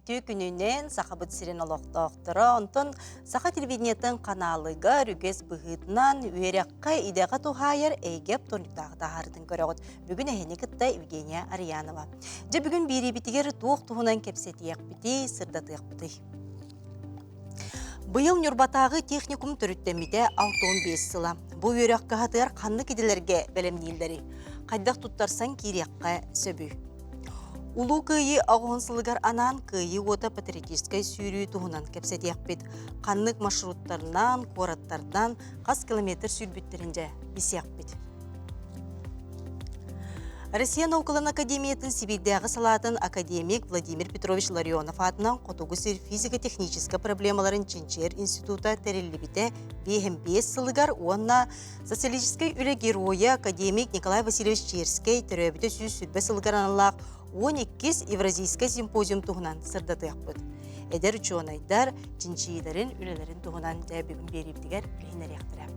Үтүө күнүнэн Сахабыт сирин олохтоохторо, онтон Саха телевидениетын ханаалыгар үгэс быһыытынан үөрэххэ, идэҕэ туһаайар эйгэ оптуорунньуктааҕы таһаарытын көрөҕүт. Бүгүн эһини кытта Евгения Арьянова. Дьэ бүгүн биэриибитигэр туох туһунан кэпсэтиэхпитий, сырдатыахпытый? Быйыл Ньурбатааҕы техникум төрүттэммитэ 65 сыла. Бу үөрэх кыһатыгар ханнык идэлэргэ бэлэмнииллэрий? Хайдах туттарсан киириэххэ сөбүй? Улуу Кыайыы аҕыһын сылыгар анаан Кыайыы уота патриотическай сүүрүү туһунан кэпсэтиэхпит. Ханнык маршруттарынан, куораттарынан хас километр сүүрбүттэрин дьэ билсиэхпит. Россия наукаларын академиятын Сибиирдээҕи салаатын академик Владимир Петрович Ларионов аатынан Хотугу сир физико-техническэй проблемаларын чинчийэр института тэриллибитэ 55 сылыгар уонна социалистическай үлэ геройа академик Николай Васильевич Черскэй төрөөбүтэ 120 сылыгар аналлаах 12 Евразийскай симпозиум туһунан сырдатыахпыт. Эдэр учуонайдар чинчийиилэрин, үлэлэрин туһунан дьэ бүгүн биэриибитигэр билиһиннэриэхтэрэ.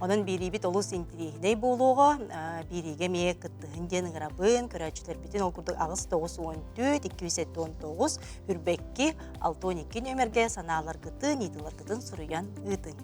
Онон биэриибит олус интириэһинэй буолуоҕа. Биэриигэ эмиэ кыттыһын диэн ыҥырабын. Көрөөччүлэрбитин ол курдук 8 9 14 279 Үрбэкки 612 нүөмэргэ санааларгытын, ыйытыыларгытын суруйан ыытыҥ.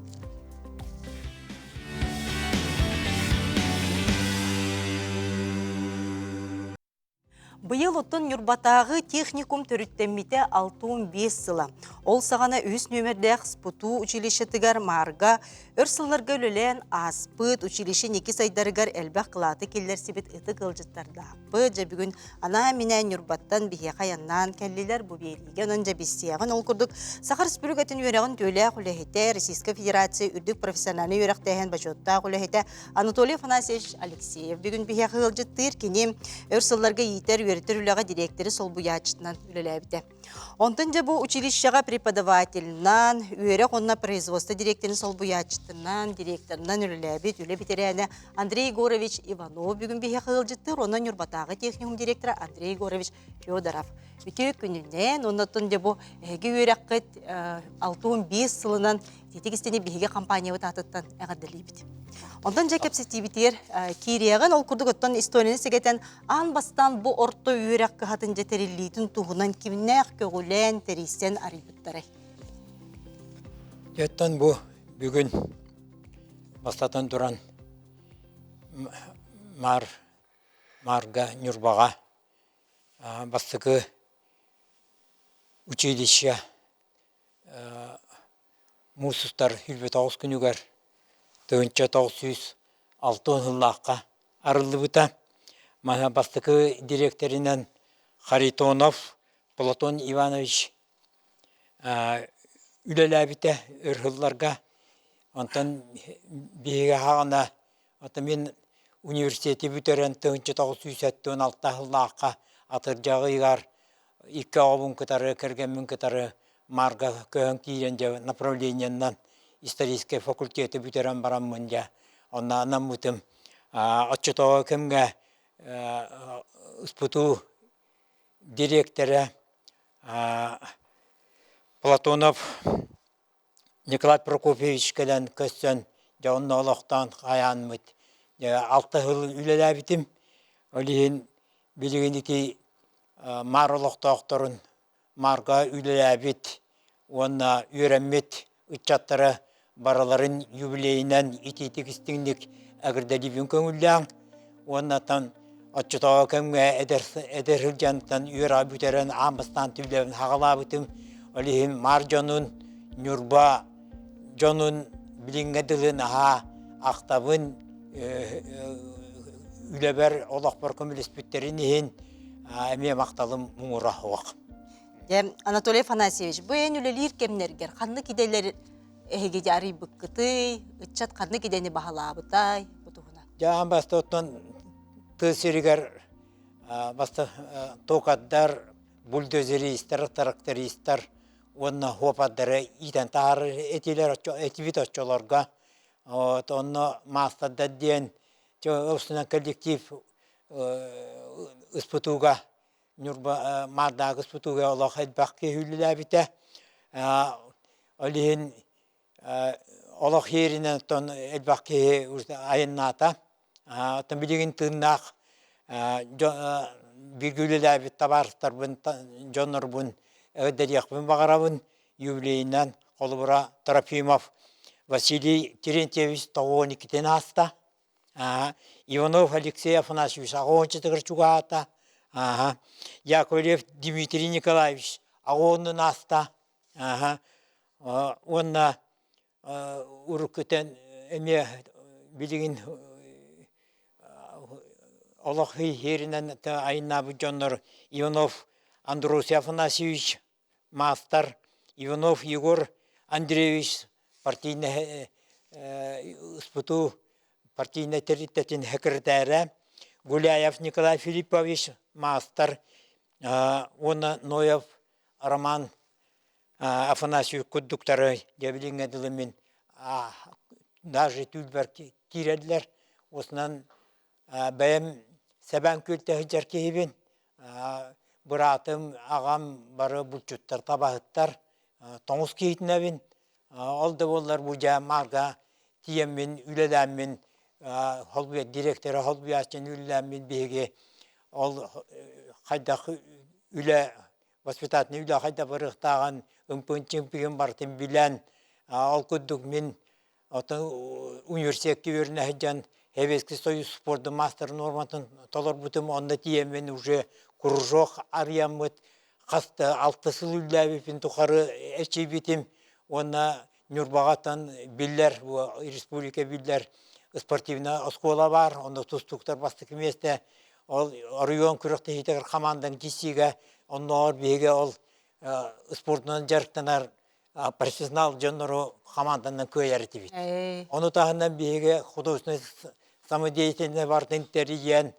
Быйыл оттон Ньурбатааҕы техникум төрүттэммитэ 65 сыла. Ол саҕана үһүс нүөмэрдээх СПТУ училищетыгар Маарга өр сылларга үлэлээн ааспыт училище инники сайдарыгар элбэх кылааты киллэрсибит ытык ыалдьыттардаахпыт. Дьэ бүгүн анаан-минээн Ньурбаттан биһиэхэ айаннаан кэллилэр бу биэриигэ. Онон дьэ билсиэҕин. Ол курдук Саха Республикатын үөрэҕин үтүөлээх үлэһитэ, Российскай Федерация үрдүк профессиональнай үөрэхтээһин бочуоттаах үлэһитэ Анатолий Афанасьевич Алексеев бүгүн биһиэхэ ыалдьыттыыр. Кини өр сылларга иитэр, үөрэтэр үлэҕэ дириэктэри солбуйааччытынан үлэлээбитэ. Онтон дьэ бу училищеҕа преподавателынан, үөрэх уонна производство дириэктэрин солбуйааччытынан, директорынан үлэлээбит үлэ бэтэрээнэ Андрей Егорович Иванов бүгүн биһиэхэ ыалдьыттыыр уонна Ньурбатааҕы техникум директора Андрей Егорович Федоров. Үтүө күнүнэн, оннотон дьэ бу эһиги үөрэххит 65 сылынан Ититик истини биһиги компаниябыт аатыттан эҕэрдэлиибит. Онтон дьэ кэпсэтиибитигэр киириэҕин, ол курдук оттон историяны сэгэтэн аан бастаан бу орто үөрэх кыһатын дьэ тэриллиитин туһунан кимнээх көҕүлээн, тэрийсэн арыйбыттарай? Оттон бу бүгүн бастатан туран Маар Маарга Ньурбаҕа бастакы училище Муус устар 29 күнүгэр 1960 сыллаахха арыллыбыта. Манна бастакы дириэктэринэн Харитонов Платон Иванович үлэлээбитэ өр сылларга. Онтон биһиги аҕана Ата мин университеты бүтэрэн 1976 сыллаахха атырдьах ыйыгар икки оҕобун кытары, кэргэммин кытары Марга көһөн киирэн дьэ направлениеннан историческай факультеты бүтэрэн бараммын дьэ онно анаммытым. Оччотооҕу кэмҥэ СПТУ дириэктэрэ Платонов Николай Прокопьевич кэлэн көрсөн, дьэ онно олохтоон хайаанмыт алта сыл үлэлээбитим. Ол иһин билигин ити Маар олохтоохторун Маарга үлэлээбит уонна үөрэммит ыччаттара барыларын юбилейынан итиитик истиҥник эҕэрдэлиибин көҥүллээҥ уонна оччотооҕу кэмҥэ эдэр эдэр сылдьантан үөрэҕи бүтэрэн аан бастаан түлэбин хаҕалаабытым. Ол иһин Маар дьонун, Ньурба дьонун билиҥҥэ дылы наһаа ахтабын, үлэбэр, олохпор көмөлөспүттэрин иһин эмиэ махталым муҥура суох. Дьэ, Анатолий Афанасьевич, бу эн үлэлиир кэмнэргэр ханнык идэлэр эһиги арыйбыккытый, ыччат ханнык идэни баһылаабытай бу туһунан? Дьэ, аан бастакыттан тыа сиригэр баста токардар, бульдозеристар, трактористар уонна хуопардары иитэн таһаарар этилэр этибит оччолорго. Вот онно маастардар диэн устунан коллектив ыспытууга Ньурба Маардааҕы ыспытууга олох элбэх киһи үлэлээбитэ. Ол иһин олох иэринэн оттон элбэх киһи айаннаата. Оттон билигин тыыннаах бииргэ үлэлээбит табаарыстарбын, дьоннорбун эҕэрдэлиэхпин баҕарабын. Юбилейынан холобура Трофимов Василий Терентьевич 92-тин ааста. Иванов Алексей Афанасьевич аҕа чугаһаата. Яковлев Дмитрий Николаевич аҕа ааста. Уонна уруккутан эмиэ билигин олох иһиэринэн айаннаабыт дьоннор Иванов Андросий Афанасьевич маастар, Иванов Егор Андреевич партийнай СПТУ партийнай тэрилтэтин секретарэ, Гуляев Николай Филиппович маастар уонна Ноев Роман Афанасьевич курдуктары дьэ билиҥҥэ дылы мин даже түүлбэр киирэллэр. Осунан бэйэм сэбээн күөлтэ сылдьар киһибин. Быраатым, аҕам бары булчуттар, табаһыттар. Тоҥус киһитинэбин. Ол да буоллар бу дьэ Маарга тиийэммин, үлэлээммин, холбуйа директора холбуйааччыны үлэлээммин биһиги ол хайдах үлэ воспитательнай үлэ хайдах барыахтааҕын ымпыын-чымпыгын барытын билэн, ол курдук мин оттон университекка үөрэнэ сылдьан Советский Союз спордун маастарын нуорматын толорбутум, онно тиийэммин уже кружок арыйаммыт хас да алта сыл үлэлээбиппин тухары эчийбитим уонна Ньурбаҕаттан биллэр республика биллэр спортивнай оскуола баар, онно тустууктар бастакы миэстэ. Ол оройуон күрэхтэһиитигэр хамаандан киирсиигэ оннооҕор биһиги ол спордунан дьарыктанар профессионал дьоннору хамаанданан кыайар этибит. Ону таһынан биһиги художественный самодеятельный бартын тэрийэн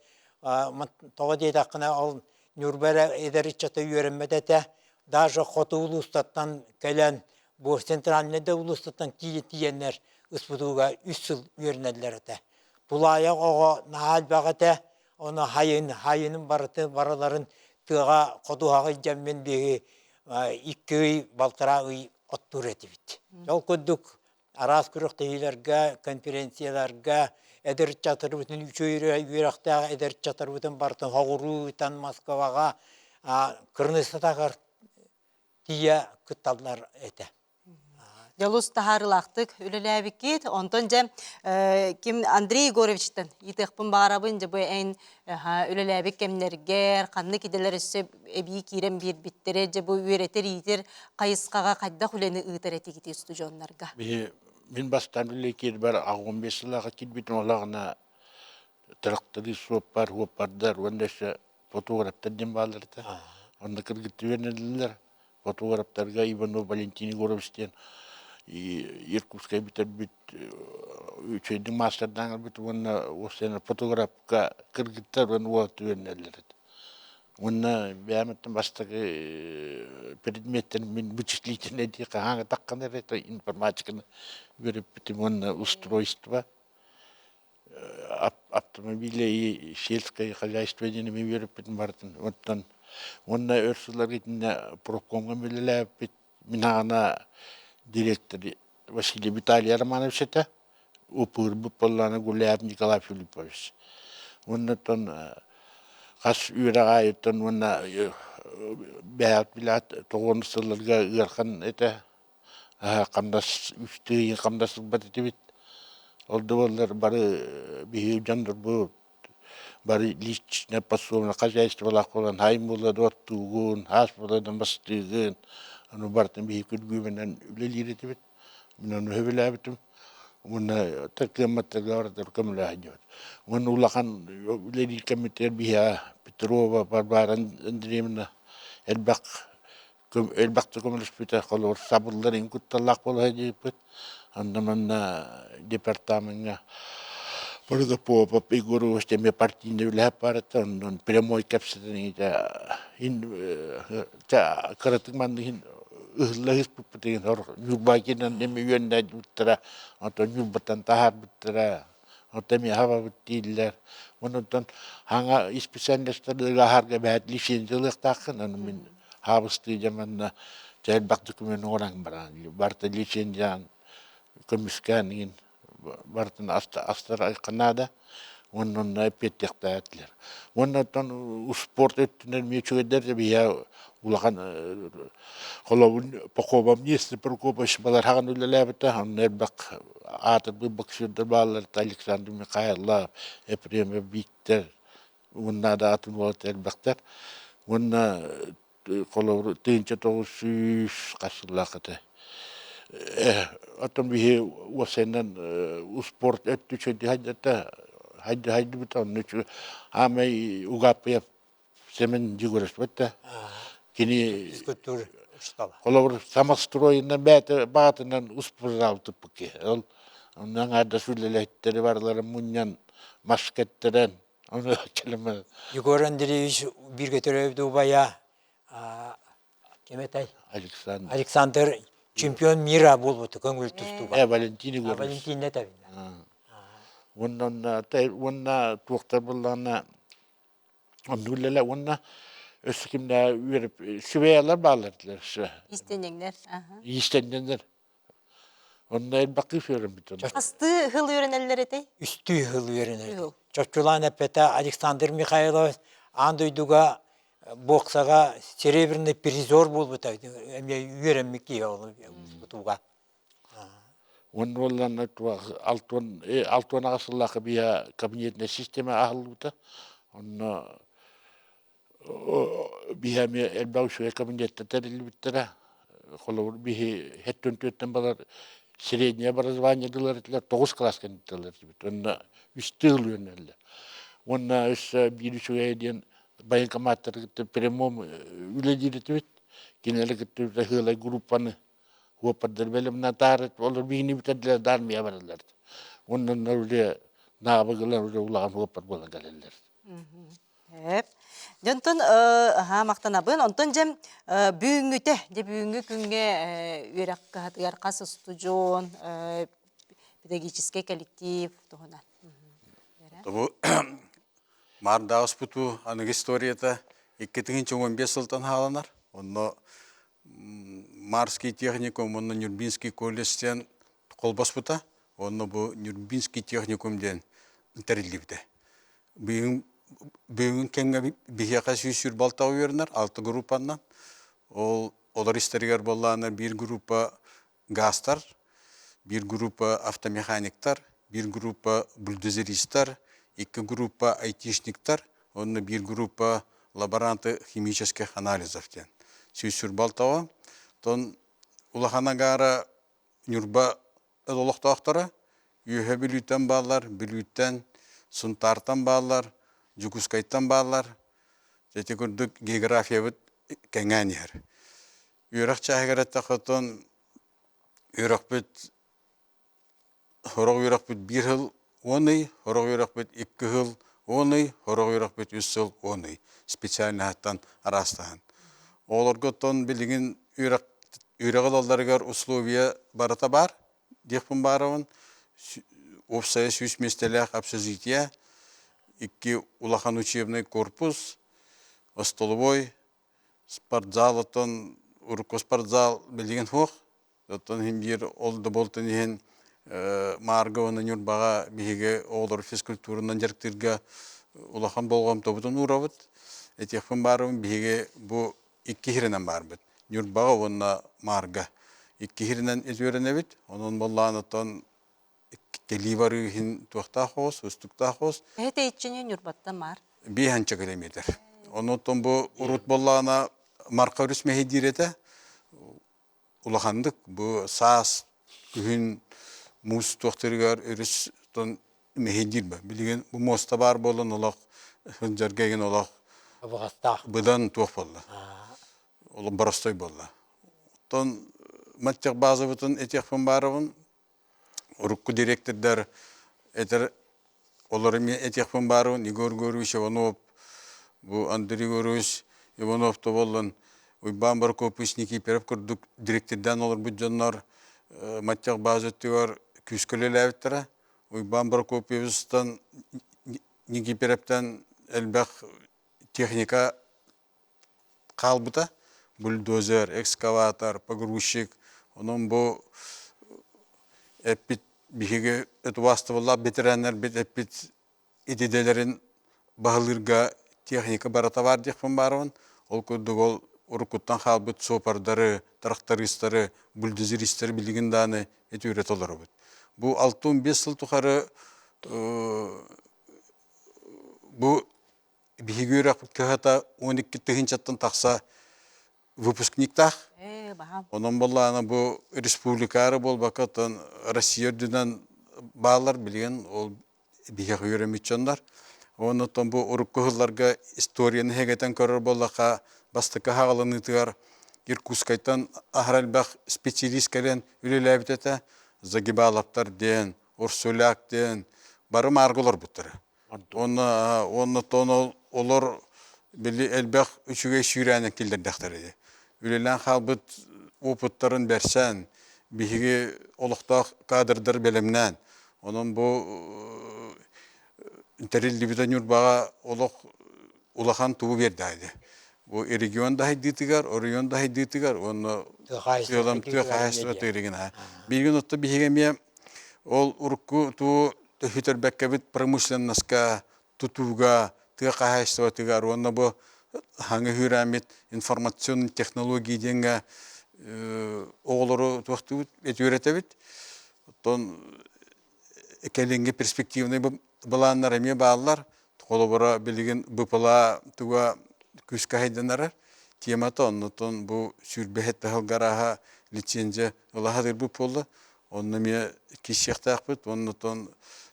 тоҕо диэтэххинэ ол Ньурба эрэ эдэр ыччата үөрэммэт этэ. Даже хоту улуустартан кэлэн бу центральнай да улуустартан тиийэннэр СПТУга үс сыл үөрэнэллэр этэ. Тулаайах оҕо наһаа элбэх этэ. Ону хайын, хайынын барыты барыларын тыаҕа ходуһаҕа илдьэммин биһи 2 ый, балтараа ый оттуур этибит. Ол курдук араас күрэхтэһиилэргэ, конференцияларга эдэр ыччаттарбытын үчүгэй үөрэхтээх эдэр ыччаттарбытын барытын соҕуруу ыытан Москваҕа кырныссатагар тиийэ кытталлар этэ. Дьолус таһаарыылаахтык үлэлээбиккит. Онтон дьэ ким Андрей Егоровичтан ыйытыахпын баҕарабын дьэ бу эн үлэлээбит кэмнэргэр ханнык идэлэр өссө эбии киирэн биэрбиттэрэ дьэ бу үөрэтэр-иитэр хайысхаҕа хайдах үлэни ыытар этигитий устудьуоннарга? Биһи мин бастаан үлэ киирбэр 15 сыллааҕы киирбитим олоҕуна тырахтарыы суоппар, уоппардар уонна өссө фотографтар диэн бааллар этэ. Онно кыргыттар үөрэнэллэр. Фотографтарга Иванов Валентин Егорович диэн Иркутскай бүтэрбит үчүгэйдик маастардаан ылбыт уонна уопсайынан фотографка кыргыттар уонна уолаттар үөрэнэллэр этэ. Уонна бэйэм бастакы предметтэн мин вычислительнай дии хаһааҥҥы таххан эрэ информатиканы үөрэппитим уонна устройство автомобили и сельское хозяйство диэн эмиэ үөрэппитим барытын. Оттон уонна өр сылларга итиннэ профкомҥа үлэлээбиппит. Мин аҕана директор Василий Виталий Романович этэ. Упырбыт буоллаҕына Гуляев Николай Филиппович. Уонна оттон хас үөрэх аайыттан уонна бэйэҕит билээт тоҕуон сылларга ыарахан этэ. Хамнас үстүү ыйын хамнас ылбат этибит. Ол да буоллар бары биһиги дьоннорбут бары личное подсобное хозяйстволаах буолан хайын буолла да оттуугун, аас буолла да мастыыгын, ону барытын биһиги күргүөмүнэн үлэлиир этибит. Мин ону сөбүлээбитим. Уонна кыамматтарга барытыгар көмөлөһө сылдьыбыт. Уонна улахан үлэлиир кэммитигэр биһиэхэ Петрова Варвара Андреевна элбэх элбэхтик көмөлөспүтэ, холобур, сабыллар иҥ кутталлаах буола сылдьыбыппыт. Онно манна департамеҥҥа Протопопов Егорович эмиэ партийнай үлэһит баарыттан онон прямой кэпсэтэн кыратык маннык иһин ыһылла ыһыспыппыт иһин Ньурбакинан эмиэ үөннээбиттэрэ, онтон Ньурбаттан таһаарбыттара, онтон эмиэ хабабыт дииллэр. Онтон хаҥа исписэлиистэр аһарга эбээт лицензия ылыахтааххын, ону мин хаабыстыы дьэ манна чэ элбэх документ оҥорон баран барыта лицензиян көмүскээн иҥин барытын астар наада. Уонна онно эппиэттиэхтээх этилэр. Уонна оттон успуорт өттүнэн эмиэ үчүгэйдэр да биһиэхэ улахан холобур Похобов Нестер Прокопович баларһаҕын үлэлээбитэ, онно элбэх аатырбыт боксердар бааллар Александр Михайлов, Ефремов Виктор уонна да атын уолаттар элбэхтэр. Уонна холобур 1900 хас сыллаах этэ оттон биһи уопсайынан успуорт өттү үчүгэйдик хайдата хайдыбыта онно аамай угааппыйап Семен Егорович да кини физкультура учуутала холобур самостройунан бэйэтэ баҕатынан успуорт туппут киһи ол онно аҥаардас үлэлэһиттэри барыларын мунньан мас кэттэрэн ону кэлэмэ Егор Андреевич бииргэ төрөөбүт убайа ким этэй? Александр. Александр чемпион мира буолбута көҥүл тустууга. Валентин Егорович. Валентин этэбин. Уонна уонна туохтар буллаҕына оннук үлэлэ уонна өссө кимнээ үөреп сүбэйэлэр бааллар этилэр Иистэнньэҥнэр. Иистэнньэҥнэр. Онно элбэх кыыс үөрэммит. Хастыы сыл үөрэнэллэр этэй? Үстүү сыл үөрэнэр. Чопчулаан эппэтэ Александр Михайлов аан дойдуга боксаҕа серебряный призер буолбута эмиэ үөрэммит киһи ол тутууга. Уонна уолланна алтуон аҕыс сыллаахха биһа кабинетная система аһыллыбыта. Онно биһи эмиэ элбэх үчүгэй кабинеттар тэриллибиттэрэ. Холобур, биһи хэттэн түөттэн балар среднее образование дылар этилэр, тоҕус класс кэнниттэлэр этибит. Онно үстүү ыл үөрэнэллэр. Уонна өссө биир үчүгэйэ диэн военкоматтары кытта прямом үлэлиир этибит. Кинилэри кытта сыалай группаны уоппардар бэлэмнатаары олор биһини бүтэрдилэр да армия бараллар. Онноннор үлэ наабыгылар уже улахан уоппар буолан кэлэллэр. Эп. Дьонтон аһаа махтанабын. Онтон дьэм бүгүҥҥүтэ, дьэ бүгүҥҥү күҥҥэ үөрэх кыһатыгар хас устудьуон, педагогическай коллектив туһунан. Бу Маардаах аныгы историята 2015 сылтан хааланар. Онно Марский техникум уонна Нюрбинский колледж диэн холбоспута. Онно бу Нюрбинский техникум диэн тэриллибитэ. Бүгүн бүгүн кэмҥэ биһиэхэ 126 үөрэнэр, алта группаннан. Ол олор истэригэр буоллаҕына биир группа газтар, биир группа автомеханиктар, биир группа бульдозеристар, икки группа айтишниктар, уонна биир группа лаборанты химических анализов диэн. 126 Тон улахан агаара Ньурба олохтоохторо Үөһэ Бүлүүттэн бааллар, Бүлүүттэн, Сунтаартан бааллар, Дьокуускайтан бааллар. Ити курдук географиябыт кэҥээн иһэр. Үөрэх чааһыгар эттэххэ үөрэхпит сорох үөрэхпит биир сыл 10 ый, сорох үөрэхпит икки сыл 10 ый, сорох үөрэхпит үс сыл 10 ый специальноһыттан араастаһан. Оҕолорго оттон билигин үөрэх үөрэҕи ылалларыгар условия барыта баар диэхпин баарабын. Уопсайа 100 миэстэлээх общежитие, икки улахан учебный корпус, остолобуой, спортзал оттон урукку спортзал билигин суох. Оттон иһин биир ол да буолтун иһин Маарга уонна Ньурбаҕа биһиги оҕолору физкультуранан дьарыктыырга улахан болҕомтобутун уурабыт. Этиэхпин баарыбын биһиги бу икки сиринэн баарбыт. Ньурбаҕа уонна Маарга. Икки сиринэн үөрэнэбит. Онон буоллаҕына оттон кэлии барыы иһин туохтаах оҕус, устуктаах оҕус. Эһэ тэйиччини Ньурбаттан Маар. Биэһэнчэ километр. Онон бу урут буоллаҕына Марха өрүс мэһэйдиир этэ. Улаханнык бу саас, күһүн муус туохтарыгар өрүс мэһэйдиир ба. Билигин бу муоста баар буолан олох сылдьарга игин олох Абаҕастаах. быдан туох буолла. Олох боростой буолла. Оттон маттех базабытын этиэхпин баарабын урукку директордар этэр олор эмиэ этиэхпин баарыбын Егор Егорович Иванов бу Андрей Егорович Иванов тоболлон Уйбаан Прокопьевич Никифоров курдук директордаан олорбут дьоннор маттех база өттүгэр күүскэ үлэлээбиттэрэ. Уйбаан Прокопьевичтан Никифоровтан элбэх техника хаалбыта. Бульдозер, экскаватор, погрузчик. Онон бу эппит биһиги этубаастыбыллаах ветераннарбыт эппит идэлэрин баһылыырга техника барыта баар диэхпин баарабын. Ол курдук ол уруккуттан хаалбыт суопардары, трактористары, бульдозеристары билигин даҕаны ити үрэ толоробут. Бу 65 сыл тухары бу биһиги үөрэхпит кыһата 12 тыһыынчаттан тахса выпускниктаах. Онон буоллаҕына бу республикаары буолбакка оттон Россия үрдүнэн бааллар билигин ол биһиэхэ үөрэммит дьоннор. Оннуттан бу урукку сылларга историяны хэгэтэн көрөр буоллахха бастакы хаҕаланыытыгар Иркутскайтан аһара элбэх специалист кэлэн үлэлээбит этэ. Загибаловтар диэн, Урсуляк диэн бары маарга олорбуттара. Уонна уонна ол олор били элбэх үчүгэй сүүрээнин киллэрдэхтэрэ дии. Үлэлээн хаалбыт опыттарын бэрсэн, биһиги олохтоох кадрдары бэлэмнээн, онон бу тэриллибитэ Ньурбаҕа олох улахан тугу биэрдэҕэ Бу регион да сайдыытыгар, оройуон да сайдыытыгар уонна сыалам тыа хаһаайыстыбата регион. Билигин отто биһиги эмиэ ол урукку туу төһүтэрбэккэбит промышленноска, тутууга, тыа хаһаайыстыбатыгар уонна бу хаҥы үүрээммит информационный технологии диэҥҥэ оҕолору туохтуубут үөрэтэбит. Оттон кэлиҥҥи перспективный былааннар эмиэ бааллар. Холобура, билигин БПЛА туга күүскэ хайданарар. Темата оннутун бу сүүрбэһит таһыл гарааһа лицензия ыла сатыырбыт буолла. Онно эмиэ киирсиэхтээхпит. Оннутун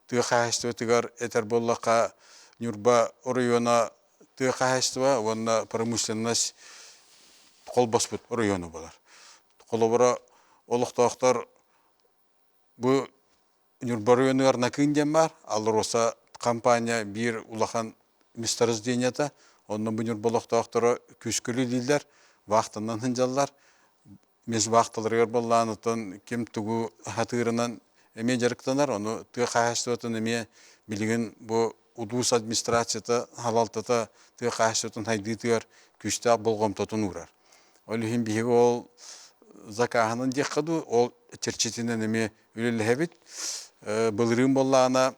тыа хаһаайыстыбатыгар этэр буоллахха, Ньурба оройуона тыа хаһаайыстыба уонна промышленность холбоспут оройуона буолар. Холобура, олохтоохтор Бу Ньурба оройуонугар Накыын диэн баар, АЛРОСА компания биир улахан месторождениета. Онно бу Ньурба олохтоохторо күүскэ үлэлииллэр, вахтанан сылдьаллар. Межвахталарыгар буоллаан, оттон ким тугу сатыырынан эмиэ дьарыктанар. Ону тыа хаһаайыстыбатын эмиэ билигин бу улуус администрацията, салалтата тыа хаһаайыстыбатын сайдыытыгар күүстээх болҕомтотун уурар. Ол иһин биһиги ол закааһынан диэххэ дуу, ол чэрчитинэн эмиэ үлэлэһэбит. Былырыын буоллаҕына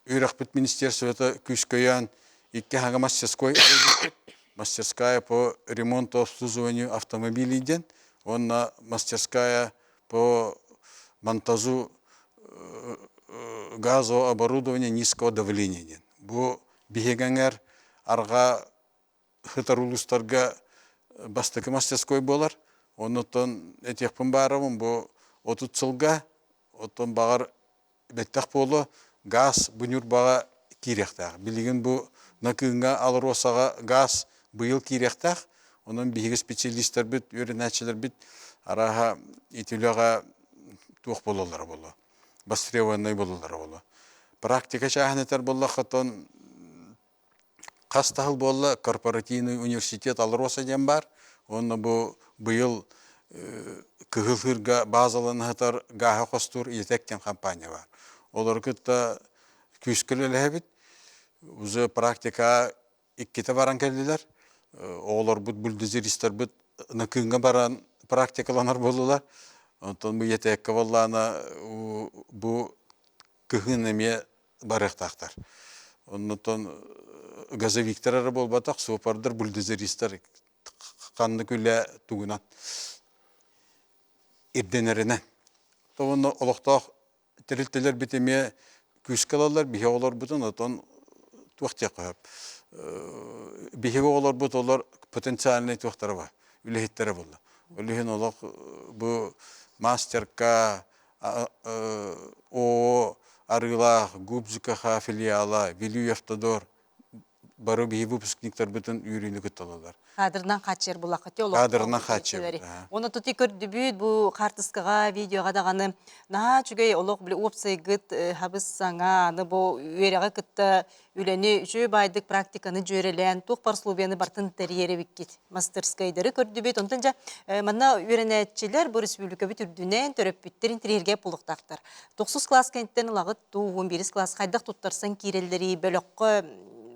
үөрэхпит министерствота күүскөйөөн икки хаҥа мастерской мастерская по ремонту обслуживанию автомобилей диэн уонна мастерская по монтажу газооборудования низкого давления диэн. Бу биһиги эҥэр арҕаа сытар улуустарга бастакы мастерской буолар. Оннуттан этиэхпин баарабын бу 30 сылга оттон баҕар бэттэх буолуо газ бу Ньурбаҕа киириэхтээх. Билигин бу Накыыҥҥа Алросаҕа газ быйыл киириэхтээх. Онон биһиги специалистарбыт, үөрэнээччилэрбит арааһа ити үлэҕэ туох буолаллара буолуо, востребованнай буолаллара буолуо. Практика чааһын этэр буоллахха, оттон хас да сыл буолла корпоративный университет Алроса диэн баар. Уонна бу быйыл Кыһыл Сыырга баазалана сытар гааһы хостуур ИТЭК диэн компания баар. Олору кытта күүскэ үлэлэһэбит. Уже практика иккитэ баран кэллилэр. Оҕолорбут, бульдозеристарбыт Накыыҥҥа баран практикаланар буоллулар. Онтон бу ИТЭКкэ буоллаҕына бу кыһын эмиэ барыахтаахтар. Оннуттан газовиктар эрэ буолбатах, суопардар, бульдозеристар ханнык үлэ тугунан ирдэнэринэн. Уонна олохтоох тэрилтэлэрбит эмиэ күүскэ ылаллар, биһи оҕолорбутун отон туох диэххэ сөп. Биһиги оҕолорбут олор потенциальнай туохтара бар, үлэһиттэрэ буолла. Ол иһин олох бу мастерка, ООО Арыылаах, ГУП-ЖКХ филиала, Вилюй Автодор бары биһи выпускниктарбытын үөрүүнү кытталалар. Кадрынан хааччыйар буллахха ти олох Кадрынан хааччыйар. Оны тути көрдүбүт бу хаартыскаҕа, видеоҕа даҕаны наһаа үчүгэй олох били уопсайгыт хабыс саҥа аны бу үөрэҕи кытта үлэни үчүгэй баайдык практиканы дьүөрэлээн туох пословияны бартын тэрийэр эбиккит мастерскайдары көрдүбүт онтон дьэ манна үөрэнээччилэр бу республикабыт үрдүнэн төрөппүттэр интэриэһиргэ буолуохтаахтар тохсус класс кэнниттэн ылаҕыт дуу 11 класс хайдах туттарсан киирэллэрий бөлөххө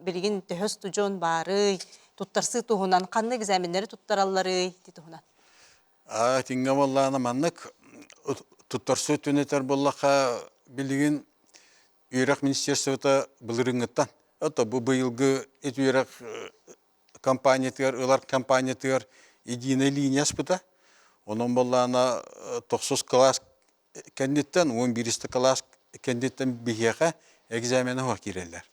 билигин төһө устудьуон баарый туттарсыы туһунан ханна экзаменнары туттаралларый ити туһунан Итингэ буоллаҕына маннык туттарсыы түнэтэр буоллахха билигин. Үөрэх министерствота былырыыҥҥыттан, ото бу быйылгы ит үөрэх компаниятыгар, ылар компаниятыгар единая линия аспыта. Онон буоллаҕына тохсус кылаас кэнниттэн, 11 кылаас кэнниттэн биһиэхэ экзамена суох киирэллэр.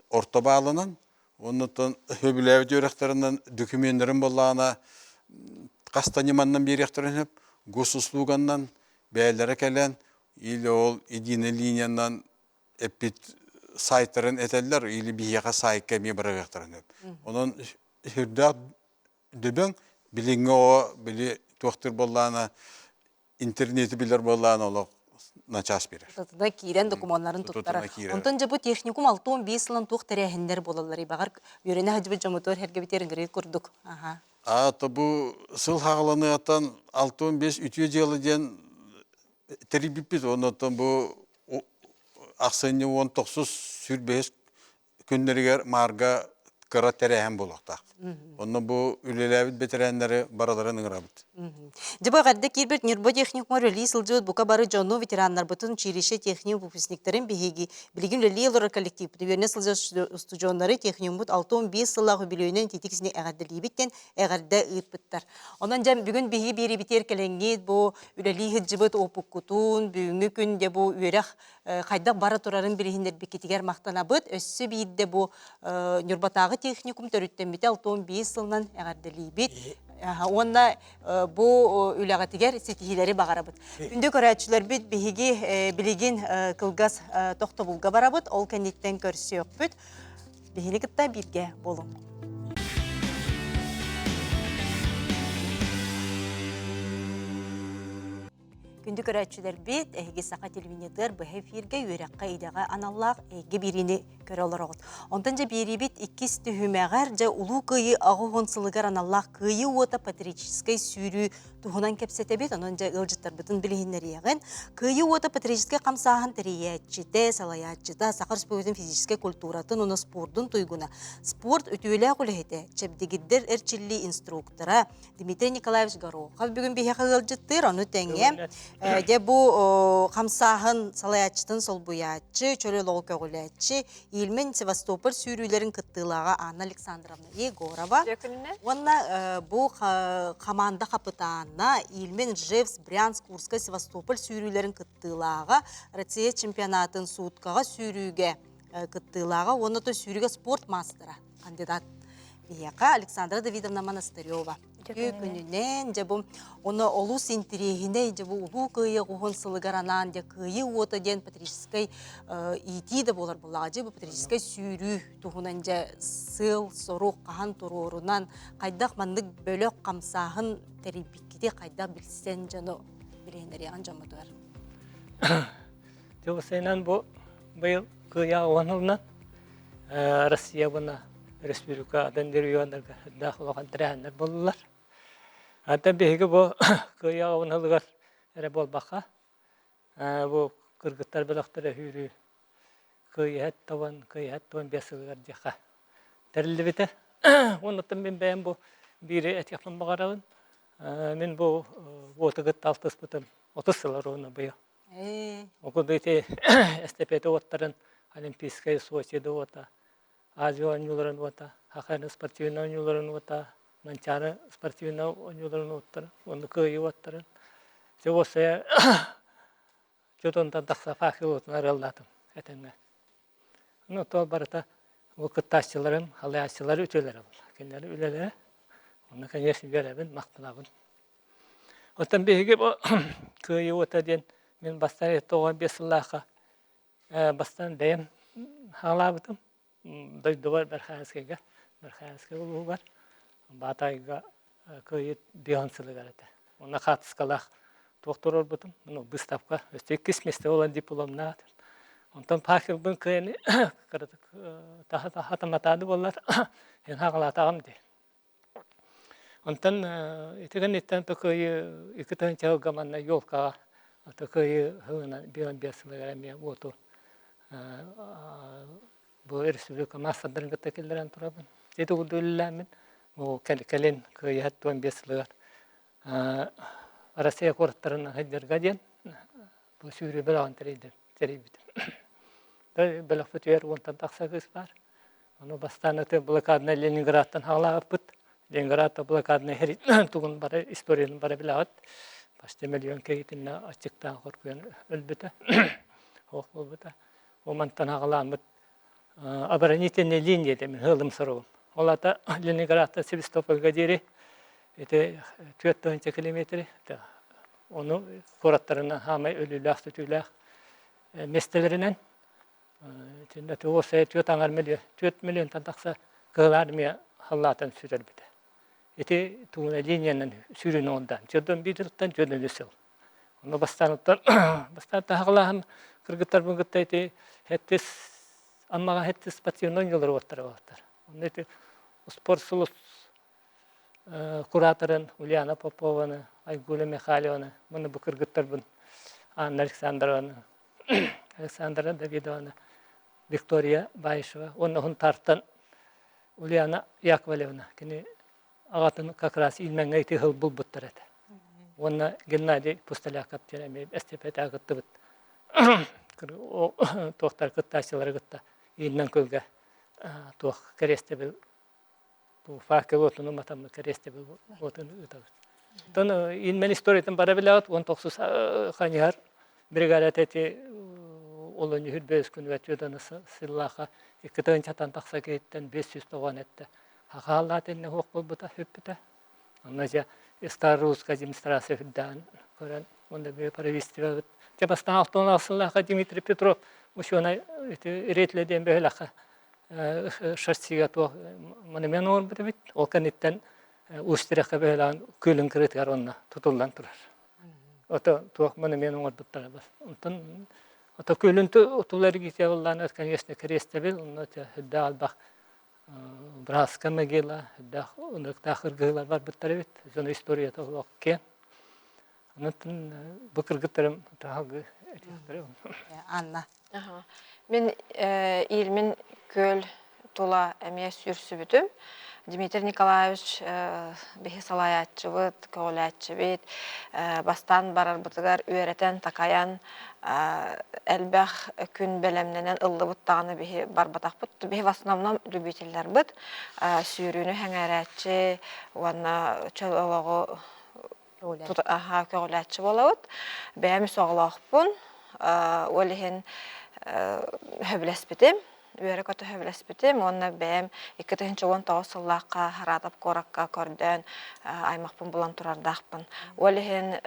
Орто баалынан, оннуттан сөбүлээбит үөрэхтэринэн докумуоннарын буоллаҕына хас да ньыманнан биэриэхтэрин сөп, госуслуганнан бэйэлэрэ кэлэн или ол единая линиянан эппит сайтарын этэллэр или биһиэхэ сайтка эмиэ быраҕыахтарын сөп. Онон сүрдээх дөбөҥ билиҥҥи оҕо били туохтуур буоллаҕына интернети билэр буоллаҕына олох начаас биэрэр. Тутатына киирэн докумуоннарын туттарар. Онтон дьэ бу техникум 65 сылын туох тэрээһиннэр буолалларый? Баҕар үөрэнэ сылдьыбыт дьоммутугар эргэбитигэр ыҥырыы курдук. Аха. Аата бу сыл хаҕаланыаҕыттан 65 үтүө дьыала диэн тэрийбиппит. Оннуттан бу ахсынньы 19 сүүрбэһис күннэригэр Маарга кыра тэрээһин буолуохтаах. Онно бу үлэлээбит бэтэрээннэри барыларын ыҥырабыт. Дьэ бу эҕэрдэ киирбит Ньурба техникумар үлэлии сылдьыбыт бука бары дьону, ветераннарбытын, училище техникум выпускниктарын биһиги билигин үлэлии олорор коллективпыт үөрэнэ сылдьар устудьуоннары техникуммут 65 сыллаах үбүлүөйүнэн ититик сини эҕэрдэлиибит диэн эҕэрдэ ыыппыттар. Онон дьэ бүгүн биһиги биэриибитигэр кэлэҥҥит бу үлэлии сылдьыбыт уопуккутун, бүгүҥҥү күн дьэ бу үөрэх хайдах бара турарын билиһиннэрбиккитигэр махтанабыт. Өссө биирдэ бу Ньурбатааҕы техникум төрүттэммитэ 65 сылынан эҕэрдэлиибит. Уонна бу үлэҕитигэр ситиһиилэри баҕарабыт. Күндү көрөөччүлэрбит биһиги билигин кылгас тохтобулга барабыт. Ол кэнниттэн көрсүөхпүт. Биһини кытта бииргэ буолуҥ. Күндү көрөөччүлэрбит, эһиги саха телевидениетыгар быһа эфиргэ үөрэххэ идэҕэ аналлаах эйгэ биэриини көрө олороҕут. Онтон дьэ биэриибит иккис түһүмэҕэр дьэ Улуу Кыайыы 80 сылыгар аналлаах Кыайыы уота патриотическай сүүрүү туһунан кэпсэтэбит. Онон дьэ ыалдьыттарбытын билиһиннэриэҕин. Кыайыы уота патриотическай хамсааһын тэрийээччитэ, салайааччыта, Саха Республикатын физическэй культуратын уонна спордун туйгуна, спорт үтүөлээх үлэһитэ, чэбдигирдэр эрчиллии инструктора Дмитрий Николаевич Горохов бүгүн биһиэхэ ыалдьыттыыр. Ону тэҥэ дьэ бу хамсааһын салайааччытын солбуйааччы, чөл олоҕу көҕүлээччи, Ильмень Севастополь сүүрүүлэрин кыттыылааҕа Анна Александровна Егорова уонна бу хамаанда хапытаана Ильмень Ржевск Брянск Курскай Севастополь сүүрүүлэрин кыттыылааҕа Россия чемпионатын сууткаҕа сүүрүүгэ кыттыылааҕа уонна то сүүрүүгэ спорт маастара кандидат биһиэхэ Александра Давидовна Монастырева. Үтүө күнүнэн, дьэ бу ону олус интириэһинэй, дьэ бу Улуу Кыайыы уһун сылыгар анаан дьэ Кыайыы уота диэн патриотическай иитии да буолар буоллаҕа дьэ бу патриотическай сүүрүү туһунан дьэ сыал-сорук хаһан туруорунан хайдах маннык бөлөх хамсааһын тэрийбиккити хайдах билсэн дьону билиһиннэриэҕин дьоммутугар. Тылсайынан бу быйыл Кыайыы уон сылынан Россия уонна республика атын регионнарга элбэх улахан тэрээһиннэр буоллулар. Антон биһиги бу Кыайыы уон сылыгар эрэ буолбакка, бу кыргыттар бөлөхтөрө сүүрүү Кыайыһат тобон, Кыайыһат туон биэс сылыгар диэххэ тэриллибитэ. Уоннаттан мин бэйэм бу биири этиэхпин баҕарабын. Мин бу уоту кытта алтыспытым 30 сыл оруона быйыл. Ол ити эстафета уоттарын Олимпийскай Сочи да уота, Азия оонньууларын уота, Хахайны спортивнай оонньууларын уота, Манчаары спортивнай оонньууларын уоттарын уонна Кыайыы уоттарын. Дьэ уопсайа чутунтан тахса факел уотун арыаллаатым этэҥҥэ. Ну, то барыта бу кыттааччыларым, халайааччылар үтүөлэрэ буолла. Кинилэр үлэлэрэ. Онно, конечно, үөрэбин, махтанабын. Оттон биһиги бу Кыайыы уота диэн мин бастаан 75 сыллаахха бастаан бэйэм хаалаабытым. Дойдубар Верхоянскайга, Верхоянскай улууһугар Баатайга Кыайыы биэһин сылыгар этэ. Онно хаартыскалаах туох туруорбутум, ну, выставка. Өссө иккис миэстэ буолан дипломнаат. Онтон факелбын кыайан кыратык хатаматаады буоллар, эн хаҕалаатаҕым дии. Онтон ити кэнниттэн Токойу икки тыһыынча сылга манна елкаҕа Токойу сылынан 15 сылыгар эмиэ уоту бу республика маастардарын кытта киллэрэн турабын. Ити курдук үлэлээммин бу кэлин кыайыһат 15 сылыгар Россия куораттарын сылдьарга диэн бу сүүрүү бөлөҕүн тэрийдим тэрийбитим. Бөлөхпүтүгэр уонтан тахса кыыс баар. Ону бастаан аты блокадный Ленинградтан хаалаабыппыт. Ленинград блокадный тугун бары историятын бары билэҕит. Почти миллион киһитиннэ аччыктаан хоргуйан өлбүтэ. Ох буолбута. Ол мантан хаалааммыт оборонительная линия диэн ыалым соругум. Ол ата Ленинградтан Севастопольга диэри ити 4 километри ону куораттарынан хаамай өлүүлээх-сүтүүлээх миэстэлэринэн итиннэ туос түөрт аҥар миллион 4 миллионтан тахса Кыһыл Армия халлаатын сүтэрбитэ. Ити тууна линиянан сүүрүн оҥордаан төрдөн биир төрдөн үс сыл. Ону бастаан бастаан таһаҕалааһын кыргыттарбын кытта ити хэттис Аммаҕа хэттис спортивный оонньуулар уоттара буолтар. Онно ити спорт сулус кураторын Ульяна Попованы, Айгуля Михайлованы, муну бу кыргыттарбын Анна Александрованы, Александра Давидованы, Виктория Баишева уонна Хунтаартан Ульяна Яковлевна кини аҕатын как раз Ильмеҥҥэ ити сыл булбуттар этэ. Уонна Геннадий Пустоляков диэн эмиэ эстипэтэ кыттыбыт. Туохтар кыттааччылары кытта Ильмен көлгө туох кэриэстэбил бу факел уотун уматаммыт кэриэстэбил уотун ыытабыт. Оттон Ильмен историятын бара билэҕит, 19 ханьыһар бригадата ити олонньу хүрбэс күн өтүөданы сыллааха икки тыһыынчаттан тахса киһиттэн 590 этте. Хахааллаат иннэ хуох буолбута, сүппүтэ. Онно дьэ Старорусская демонстрация үрдээн көрөн, онно бэйэ правительствобыт. Дьэ бастаан алтан сыллаахха Дмитрий Петров учуонай ити Ретле диэн бөһүлэххэ шерстигэ туох монумент оҥорбут эбит. Ол кэнниттэн Усть-Тирэххэ бөһүлэҕин күөлүн кырыытыгар онно тутуллан турар. Ото туох монумент оҥорбуттара бас. Онтон ото күөлүн тулар эргитэ боллаан, конечно, крест-тэбил, онно үрдээх албах Браска могила, элбэх ынырыктаах кыргыһыылар барбыттар эбит. Дьон историята олох киэҥ. Онон бу кыргыттарым таһалгы этиэхтэрэ. Анна. Мин Ильмин күөл тула эмиэ сүүрсүбүтүм. Дмитрий Николаевич биһи салайааччыбыт, көҕүлээччибит. Бастаан барарбытыгар үөрэтэн, такайан элбэх күн бэлэмнэнэн ыллыбыт даҕаны биһи барбатахпыт. Биһи в основном любителлэрбит. Сүүрүүнү сэҥээрээччи уонна чөл олоҕу көҕүлээччи буолабыт. Бэйэм үс оҕолоохпун. Ол иһин сөбүлэспитим. Үөрэ-көтө сөбүлэспитим уонна бэйэм 2019 сыллаахха Саратов куоракка көрдөөн аймахпын булан турардаахпын. Ол иһин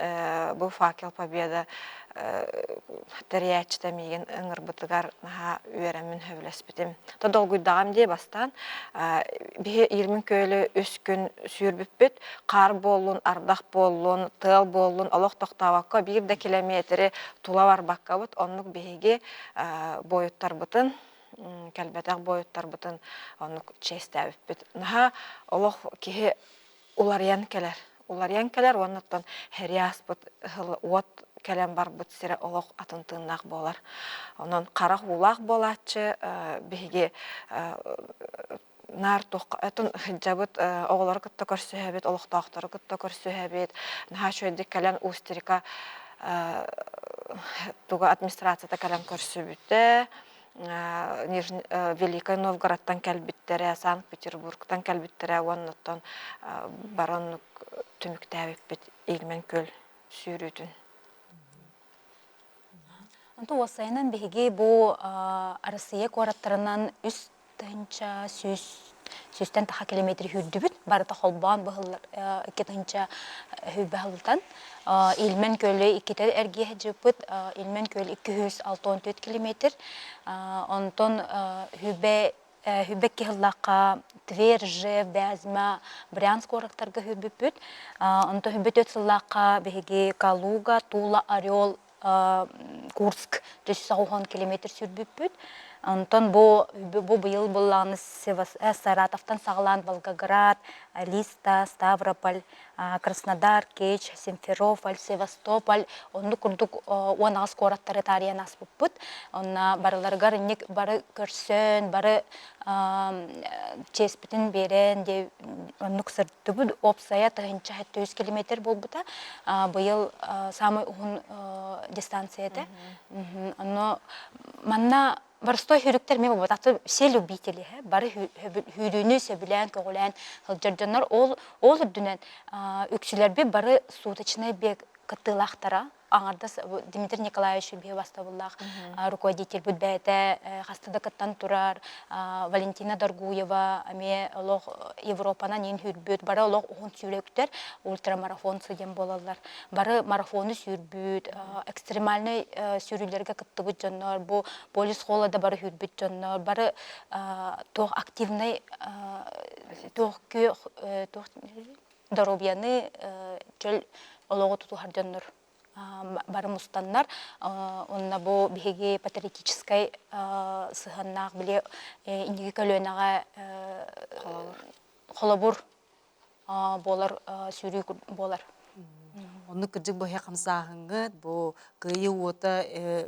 бу «Факел Победа» тэрийээччитэ миигин ыҥырбытыгар наһаа үөрэммин сөбүлэспитим. То долгуйдаҕым дии бастаан. Биһи Ильмин күөлү үс күн сүүрбүппүт. Хаар буоллун, ардах буоллун, тыал буоллун олох тохтообокко биир да километри тула барбаккабыт оннук биһиги буойуттарбытын кэлбэтэх буойуттарбытын оннук чиэстээбиппит. Наһаа олох киһи уларыйан кэлэр. Уларыйан кэлэр уонна оттон һэрии ааспыт уот кэлэн барбыт сирэ олох атын тыыннаах буолар. Онон харах уулаах буолааччы биһиги наар туохха оттон сылдьабыт оҕолору кытта көрсүһэбит, олохтоохтору кытта көрсүһэбит. Наһаа үчүгэйдик кэлэн Устерика туга администрацията кэлэн көрсүбүтэ. Великай Новгородтан кэлбиттэрэ, Санкт-Петербургтан кэлбиттэрэ уонна оттон баран түмүктээбиппит Ильмень күөл сүүрүүтүн. Онтон уопсайынан биһиги бу Арассыыйа куораттарынан үс тыһыынча сүүс сүүстэн таха километр сүүрдүбүт. Барыта холбоон быһыллар 2 тыһыынча сүүрбэ сылтан. Ильмень күөлү иккитэ эргийэ сылдьыбыппыт. Ильмень күөл 264 километр. Онтон Хүбэ Хүбэкки сыллаахха Тверь, Ржев, Вязьма, Брянск куораттарга сүүрбүппүт. Онтон Хүбэ төрт сыллаахха биһиги Калуга, Тула, Орел, Курск 490 километр сүүрбүппүт. Онтон бу бу быйыл былааны Саратовтан саҕалаан Волгоград, Листа, Ставрополь, Краснодар, Керчь, Симферополь, Севастополь оннук курдук 18 куораттары таарыйан ааспыппыт. Онно барыларыгар инник бары көрсөн, бары чиэспитин биэрэн дии оннук сырдыбыт. Уопсайа 1700 километр буолбута. Быйыл самый уһун дистанция этэ. Онно манна. Боростой сүүрүктэр эмиэ буолбатах, все любители, бары сүүрүүнү сөбүлээн, көҕүлээн сылдьар дьоннор. Ол ол үрдүнэн үксүлэрбит бары суточный бег кыттыылаахтара. Аҥардас Дмитрий Николаевич биһи бастабыллаах руководительбит бэйэтэ хаста да кыттан турар, Валентина Доргуева эмиэ олох Европанан иин сүүрбүт, бары олох уһун сүүрүктэр, ультрамарафонцы диэн буолаллар. Бары марафону сүүрбүт, экстремальнай сүүрүүлэргэ кыттыбыт дьоннор, бу полис холода бары сүүрбүт дьоннор, бары туох активнай туох туох доруобуйаны чөл олоҕу тутуһар дьоннор бары мустаннар онно бу биһиги патриотическай сыһыаннаах били инники көлүөнэҕэ холобур буолар сүүрүү буолар. Оннук кырдьык бу хамсааһыҥҥыт, бу кыайыы уота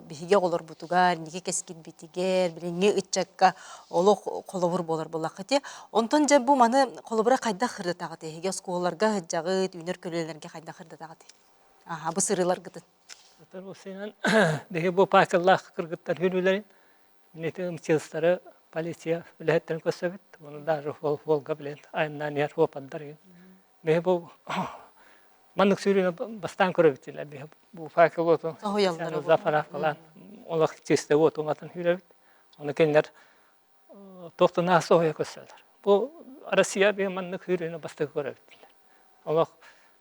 биһиги оҕолорбутугар, инники кэскилбитигэр, билиҥҥи ыччакка олох холобур буолар буоллаххыт. Онтон дьэ бу маны холобура хайдах ырытаҕыт эһиги оскуолаларга сылдьаҕыт, үүнэр көлүөнэлэргэ хайдах ырытаҕытый? Аха, бу сырыыларгытын. Биһиги бу паакаллаах кыргыттар хүрүүлэрин Ити МЧСтары полиция үлэһиттэрин көрсөбүт. Уонна даже Волга билэн айаннаан иһэр уопандар игин. Биһи бу маннык сүүрүүнү бастаан көрөбүт дилэр. Биһи бу факел уотун заправкалаан олох чистэ уот уматын сүүрэбит. Ону кинилэр туохтан соһуйа көрсөлөр. Бу Россия биһи маннык сүүрүүнү бастакы көрөбүт дилэр. Олох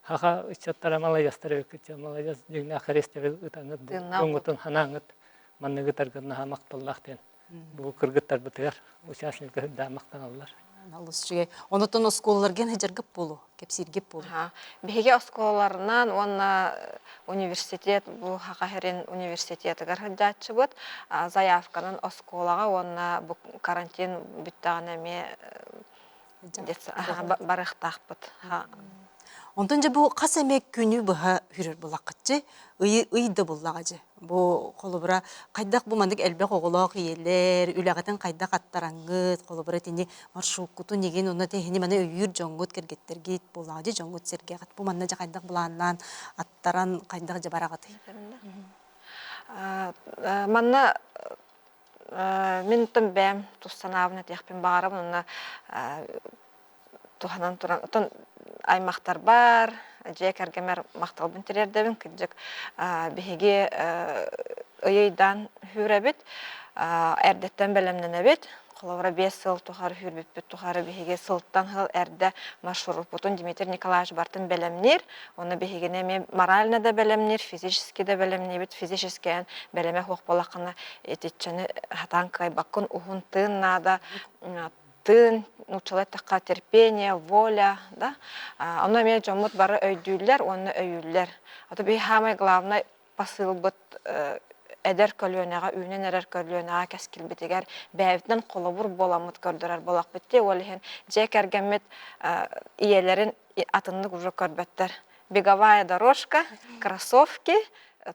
хаха ыччаттара маладьыастар эбиккит маладьыас дьиҥнээх кэриэстэбил ытаҥыт бу дьоҥҥутун ханааңыт манныгы ытаргын наһаа махталлаах диэн бу кыргыттарбытыгар участникка үрдээх махтаналлар. Олус үчүгэй. Онотон оскуолаларга сылдьаргыт буолуо, кэпсииргит буолуо. Биһиги оскуолаларынан уонна университет бу Саха сирин университетыгар сылдьааччыбыт. Заявканан оскуолаҕа уонна бу карантин бүттэҕинэ эмиэ барыахтаахпыт. Онтон дьэ бу хас эмэ күнү быһа хүрэр булаххытчы, ый ый да буллаҕа дьэ. Бу холобура хайдах бу маннык элбэх оҕолоох ийэлэр, үлэҕитин хайдах аттараҥҥыт, холобура итини маршруккутун игин уонна тэһини маны өйүүр дьоҥҥут, кэргэттэргит буоллаҕа дьэ дьоҥҥут сэргэҕит. Бу манна дьэ хайдах былааннаан аттаран хайдах дьэ бараҕытый? Манна Мин оттон бэйэм тус санаабын этиэхпин баҕарабын уонна туһанан туран оттон аймахтарбар, дьиэ кэргэммэр махталбын тириэрдэбин. Кырдьык, биһиги ый-ыйдаан сүүрэбит, эрдэттэн бэлэмнэнэбит. Холобура, 5 сыл тухары сүүрбүппүт тухары биһиги сылтан сыл эрдэ маршруппутун Дмитрий Николаевич барытын бэлэмниир. Уонна биһигини эмиэ морально да бэлэмниир, физически да бэлэмниибит. Физически бэлэмэ суох буоллаххына итиччэни сатаан кыайбаккын, уһун тыын наада, тыын, нууччалыы эттэххэ терпение, воля, да. Ону эмиэ дьоммут бары өйдүүллэр уонна өйүүллэр. А то биһи самый главный посылбыт эдэр көлүөнэҕэ, үүнэн эрэр көлүөнэҕэ кэскилбитигэр бэйэбитинэн холобур буоламмыт көрдөрөр буолахпыт дии. Ол иһин дьиэ кэргэммит ийэлэрин атыннык уже көрбөттөр. Беговая дорожка, кроссовки,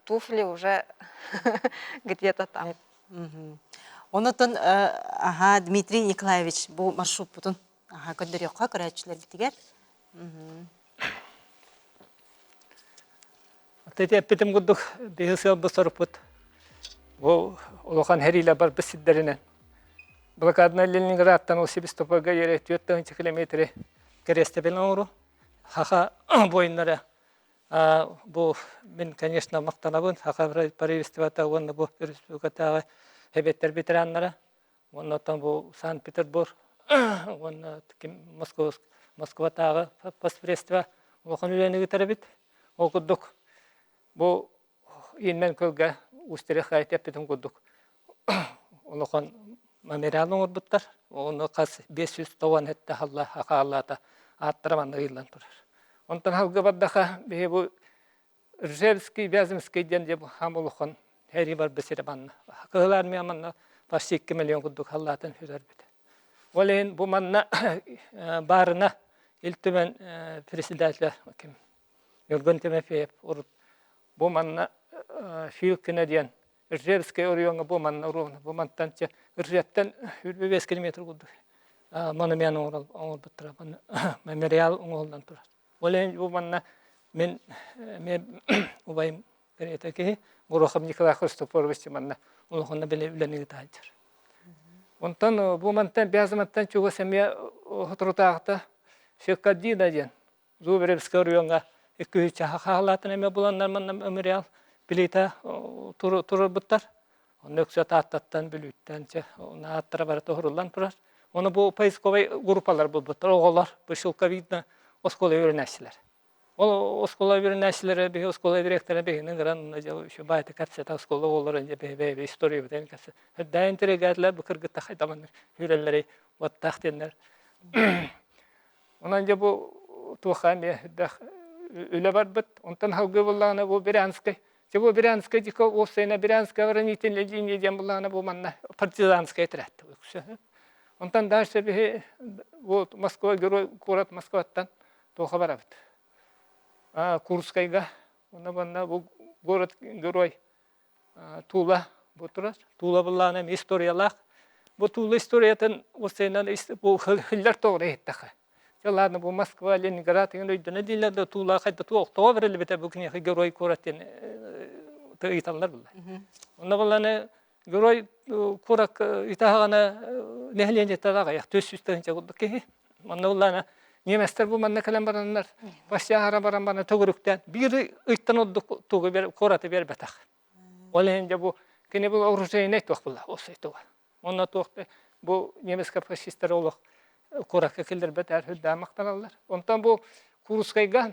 туфли уже где-то там. Онотон аха Дмитрий Николаевич бу маршруппутун аха көрдөрүөххэ көрөөччүлэрбитигэр. Ити эппитим курдук биһи сыалбыт сорукпут бу улахан хэриилэ барбыт сирдэринэн блокадный Ленинградтан ол Севастопольга ере 4 километри кэриэстэбил оҥору Хаха буойуннара бу мин конечно махтанабын Хаха правительствота уонна бу республикатааҕы эбиэттэр ветераннара уонна оттон бу Санкт-Петербург уонна Москватааҕы постпредство улахан үлэни ыытар эбит. Ол курдук бу Иинмэн көлгө Устерих эппитин курдук улахан мемориал оҥорбуттар. Ону хас 597 халла хааллаата ааттара манна ыйыллан турар. Онтон халга бардаха биһи бу Ржевский, Вяземский диэн дьэ хаам улахан һэрии барбыт сирэ манна. Кыһыл армия манна почти 2 миллион курдук халлаатын сүтэрбит. Ол иһин бу манна баарына Ил Түмэн председателя ким Ньургун Тимофеев урут бу манна Филкина диэн Ржевскэй оройуоҥҥа бу манна уруона бу мантан Ржевтэн 25 километр курдук монумент оҥорбуттара мемориал оҥоһуллан турар. Ол иһин бу манна мин эмиэ убайым кэриэтэ киһи Горохов Николай Христофорович манна улаханна били үлэни ыытааччар. Онтон бу мантан Вязематтан чугас эмиэ соторутааҕыта Фекадина диэн Зубаревскай оройуоҥҥа икки чаһа хаалаатын эмиэ буланнар манна мемориал плита турарбыттар. Онно үксэ Тааттаттан, Бүлүүттэн чэ ааттара барыта уһуруллан турар. Ону бу поисковай группалар булбуттар оҕолор бу шелковидно оскуола үөрэнээччилэр. Ол оскуола үөрэнээччилэрэ биһи оскуола директора биһини ыҥыран еще баайта кэпсэтэ оскуола оҕолоро дьэ биһи бэйэбит историябытын кэпсэ. Үрдээн интириэгээтлэр бу кыргыттар хайдаманнык үүрэллэрий уоттаах диэннэр. Онон дьэ бу туохха эмиэ үрдэх үлэ барбыт. Онтон салгыы буллаҕына бу Брянскай. Дьэ бу Брянскай дико уопсайына Брянская оборонительная линия диэн буллаҕына бу манна партизанская отряд үксэ. Онтон дальше биһи бу Москва герой куорат Москваттан туохха барабыт. Курскайга уонна манна бу город герой Тула бу турар. Тула буллаҕына эмиэ историялаах. Бу Тула историятын уопсайынан бу хиллер тоҕо иһиттэхэ. Дьэ ладно бу Москва, Ленинград деген өйдөнө дииллэр да Тула хайда туох тоҕо бэриллибитэ бу киниэхэ герой куорат диэн ыйыталлар булла. Онно булланы герой куорак итаһаҕана нэһилиэнньэтэ аҕыйах 400 тыһыынча курдук киһи. Манна буллаана немецтэр бу манна кэлэн бараннар Пассиаһара баран баран төгүрүктээн биир ыйтан ордук тугу куораты биэрбэтэх. Ол иһин дьэ бу кини бу оружейнай туох буолла осой туга. Онно туох бу немецкэй фашистар олох куоракка киллэрбэтээр үрдээн махтаналлар. Онтон бу Курскайга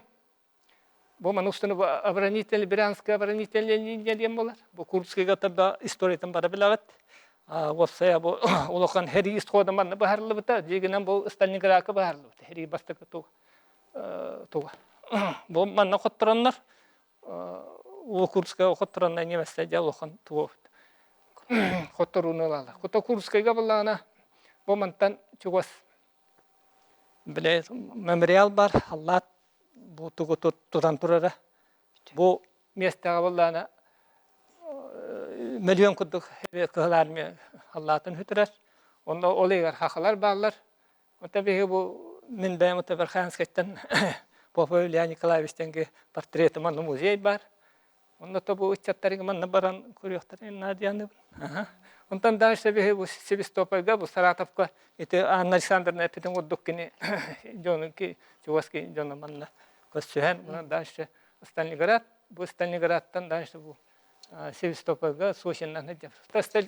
бу маны устуну оборонительный Брянская оборонительная линия диэн буолар. Бу Курскайга да историятын бары билэҕит. Уопсайа бу улахан сэрии исхода манна быһарыллыбыта. Дьиэгинэн бу Сталинградка быһарыллыбыта. Сэрии бастакы туга. Бу манна хоттороннор Улуу Курскайга хоттороннор немецтэр дьэ улахан тугу хотторууну ылаллар. Кута Курскайга буллаҕына бу мантан чугас бile мемориал бар халлаат бу тугу тутан турара. Бу миэстэҕэ буоллаҕына мөлүйүөн курдук Кыһыл Армия халлаатын сүтэрэр. Онно ол иһигэр хахалар бааллар. Оттон биһиги бу мин бэйэм ото Верхоянскайтан Попов Илья Николаевич диэн портреты манна музей бар. Онно то бу ыччаттарга манна баран көрүөхтэрин наадыйаныбын. Онтон дальше биһи бу Севастопольга, бу Саратовка ити Анна Александровна эппитин курдук кини дьону чугас дьоно манна көрсүһэн, онон дальше Сталинград, бу Сталинградтан дальше бу Севастопольга Сочиннан сылдьар.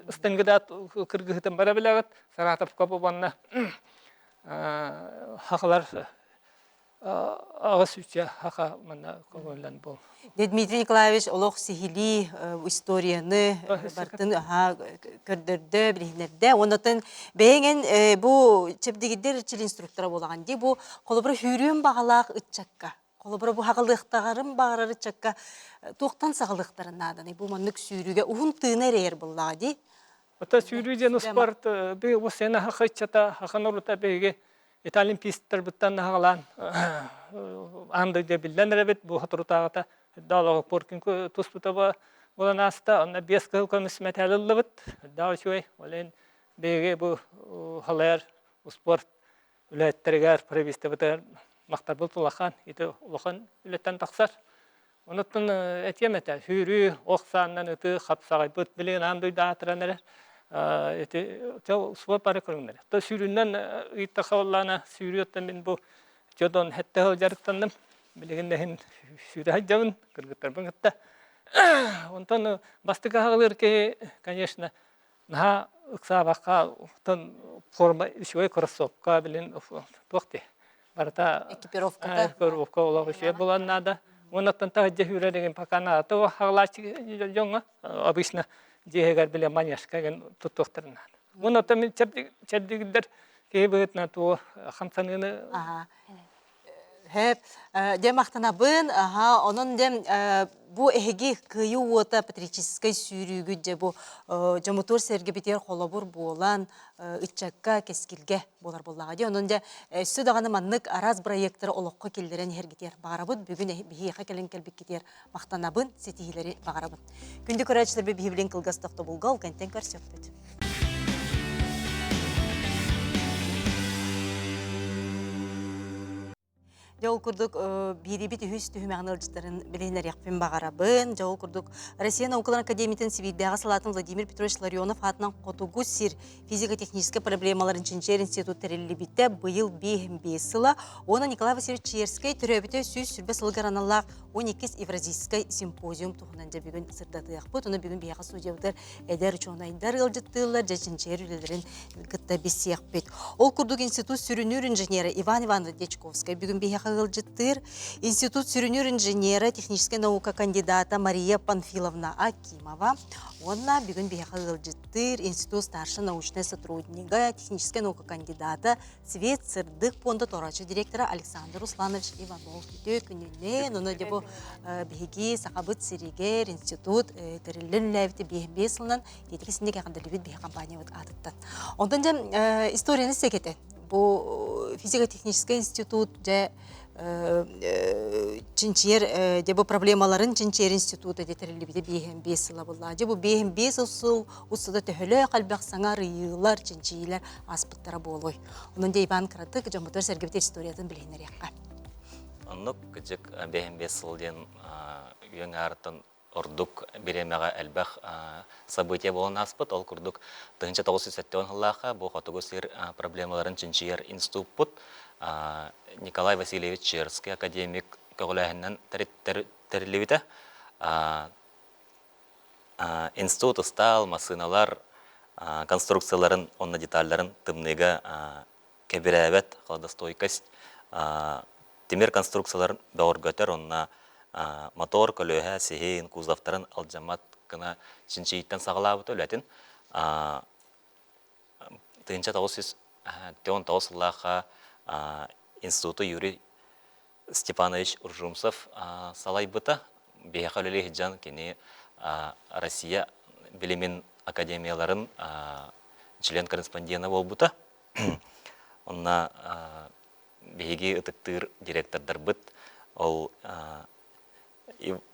Сталинград кыргыһытын бара билэҕит, Саратовка бу манна хахалар аҕыс үчэ хаха манна көҥүллэн бу. Дмитрий Николаевич олох сиһилии историяны бартын көрдөрдө, билиһиннэрдэ. Оннотон бэйэҥин бу чэбдигирдэр эрчил инструктора буолаҕын дии. Бу холобура сүүрүөн баҕалаах ыччакка, холобура бу хаҕылыахтаҕарын баҕарар ыччакка туохтан саҕалыахтарын нааданый? Бу маннык сүүрүүгэ уһун тыына эрэйэр буоллаҕа дии. Ото сүүрүү диэн успуорт бу сена хаха ыччата хаха норута биһиги Италия пистарбыттан аҕалаан аан дойду биллэн эрэбит бу соторутааҕыта Даалаҕа Поркин туспута буолан ааста онно биэс кыһыл көмүс мэтээл ыллыбыт даа үчүгэй ол иһин биһиги бу халайар успуорт үлэһиттэригэр правительствотыгар махталбыт улахан ити улахан үлэттэн тахсар Онуттан этиэм этэ, сүүрүү, ох сааннан ытыы, хапсаҕайбыт билигин аан дойду аатыран эрэр. Ити суол бары көрүҥнэрэ. То сүүрүүнэн ыйыттахха буоллаҕына, сүүрүү оттон мин бу дьон сэттэ сыл дьарыктанным. Билигин да иһин сүүрэ сылдьабын, кыргыттарбын кытта. Онтон бастакы аҕалыыр киһи, конечно, наһаа ыксаабакка, оттон форма үчүгэй кроссовка, билин туох дии барыта экипировката экипировка олох үчүгэй буолан наада уоннаттан таһырдьа сүүрэр пока наада хаҕалааччы дьоҥҥо обычно дьиэһигэр бile манежка гэн туттуохтарын наада уонна мин чэбдигирдэр киһи быһыытынан тугу хамсаныыны Хэп, дьэ махтанабын, аха, онон дьэ бу эһиги кыайыы уота патриотическай сүүрүүгүт дьэ бу дьомутуор сэргэбитигэр холобур буолан ыччакка кэскилгэ буолар буоллаҕа дии. Онон дьэ өссө даҕаны маннык араас бырайыактары олоххо киллэрэн иһэргитигэр баҕарабыт. Бүгүн биһиэхэ кэлэн кэлбиккитигэр махтанабын, ситиһиилэри баҕарабын. Күндү көрөөччүлэрбит биһиги кылгас тохтобулга ол кэнтэн көрсөхпүт. Дьэ ол курдук биирибит үһүс түһүмэҕин ыалдьыттарын билиһиннэриэхпин баҕарабын. Дьэ ол курдук Россия наукаларын академиятын Сибиирдээҕи салаатын Владимир Петрович Ларионов аатынан Хотугу сир физико-техническэй проблемаларын чинчийэр институт тэриллибитэ быйыл 5 сыла. Уонна Николай Васильевич Черскэй төрөөбүтэ 120 сылыгар аналлаах 12 Евразийскай симпозиум туһунан дьэ бүгүн сырдатыахпыт. Ону бүгүн биһиэхэ студиябытыгар эдэр учуонайдар ыалдьыттыыллар, дьэ чинчийэр үлэлэрин кытта билсиэхпит. Ол курдук институт сүрүнүүр инженерэ Иван Иванович Дьячковскай бүгүн биһиэхэ ыалдьыттыыр. Институт сүрүнүүр инженерэ, техническэй наука кандидата Мария Панфиловна Акимова уонна бүгүн биһиэхэ ыалдьыттыыр институт старшай научнай сотруднига, техническэй наука кандидата Свет сырдык пуонда толороочу директора Александр Русланович Иванов үтүө күнүнэн, ону дьэ бу биһиги Сахабыт сиригэр институт тэриллэн үлэлээбитэ биэс сылынан тиэтики синник эҕэрдэлиибит биһи компаниябыт аатыттан. Онтон дьэ историяны сэкэтэ. Бу физико-техническэй институт дьэ чинчийэр дьэ бу проблемаларын чинчийэр института дьэ тэриллибитэ биэһин сыла булла. Дьэ бу биэһин биэс сыл устата төһөлөөх элбэх саҥа арыйыылар, чинчийиилэр ааспыттара буолуой. Онон дьэ Иван кыратык дьоммутугар сэргэбит историятын билиһиннэриэххэ. Оннук кыдьык бэһин биэс сыл диэн үйэҥ аарыттан ордук бириэмэҕэ элбэх событие буолан ааспыт. Ол курдук 1970 сыллаахха бу Хотугу сир проблемаларын чинчийэр институппут Николай Васильевич Черский академик көҕүлээһининэн тэриллибитэ. Институт ыстаал, массыыналар конструкцияларын уонна деталларын тымныыга кэбирээбэт холодостойкость тимир конструкцияларын бөҕөргөтөр уонна мотор, көлүөһэ, сиһин, кузовтарын алдьаммат гына чинчийииттэн саҕалаабыта үлэтин. 1919 сыллаахха институту Юрий Степанович Уржумцев салайбыта. Биһиэхэ үлэлии сылдьан кини Россия билимин академияларын член-корреспондена буолбута. Онно биһиги ытыктыыр директордарбыт ол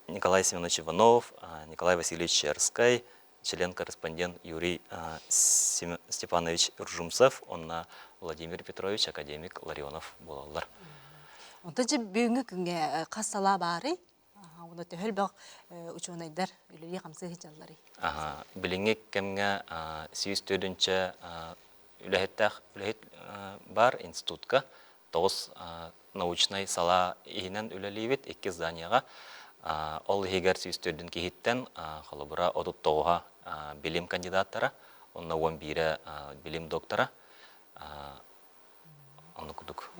Николай Семенович Иванов, Николай Васильевич Черскай, член-корреспондент Юрий Степанович Ржумцев уонна Владимир Петрович академик Ларионов буолаллар. Онтон дьэ бүгүҥҥү күҥҥэ хас салаа баарый? Уонна төһө элбэх учуонайдар үлэлии-хамсыы сылдьалларый? Билиҥҥи кэмҥэ 104-үнчэ үлэһиттээх үлэһит бар институтка тоҕус научнай салаа иһинэн үлэлиибит икки зданияҕа. Ол иһигэр 104 киһиттэн холобура 39-а билим кандидаттара, онно 11-э билим доктора. Онно курдук.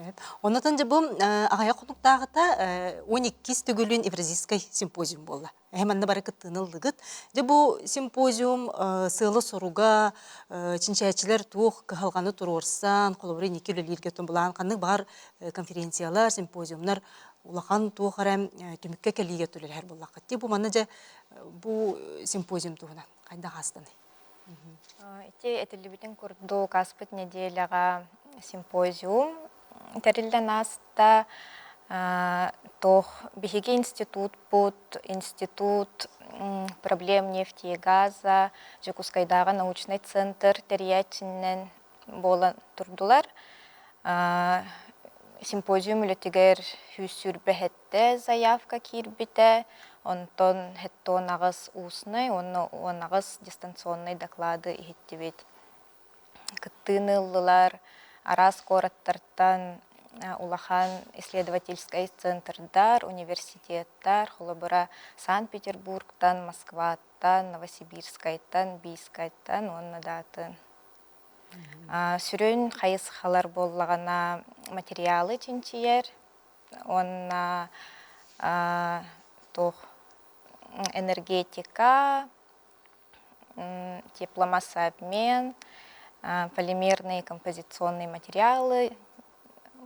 Оннотон дьэ бу аҕыйах хонуктааҕыта 12 төгүлүн Евразийскай симпозиум буолла. Эһэ манна бары кыттыыны ыллыгыт. Дьэ бу симпозиум сыала-соруга чинчээччилэр туох кыһалҕаны туруорсан, холобура инники үлэлииргэ былаан ханнык баҕар конференциялар, симпозиумнар улахан туох эрэ түмүккэ кэлиигэ түлэлэһэр буоллаххыт. Дьэ бу манна дьэ бу симпозиум туһунан хайдах аастаный? Ити этиллибитин курдук, ааспыт нэдиэлэҕэ симпозиум тэриллэн ааста. Туох биһиги институтпут, институт проблем нефти и газа, Дьокуускайдааҕы научнай центр тэрийээччинэн буолан турдулар. Симпозиум үлэтигэр 127 заявка киирбитэ, онтон 78 устный уонна 18 дистанционнай доклады иһиттибит. Кыттыыны ыллылар араас куораттартан улахан исследовательскай центрдар, университеттар, холобура Санкт-Петербургтан, Москваттан, Новосибирскайтан, Бийскайтан уонна да атын. Сүрүн хайысхалар буоллаҕына материалы чинчийэр уонна туох энергетика, тепломассообмен, полимерные композиционные материалы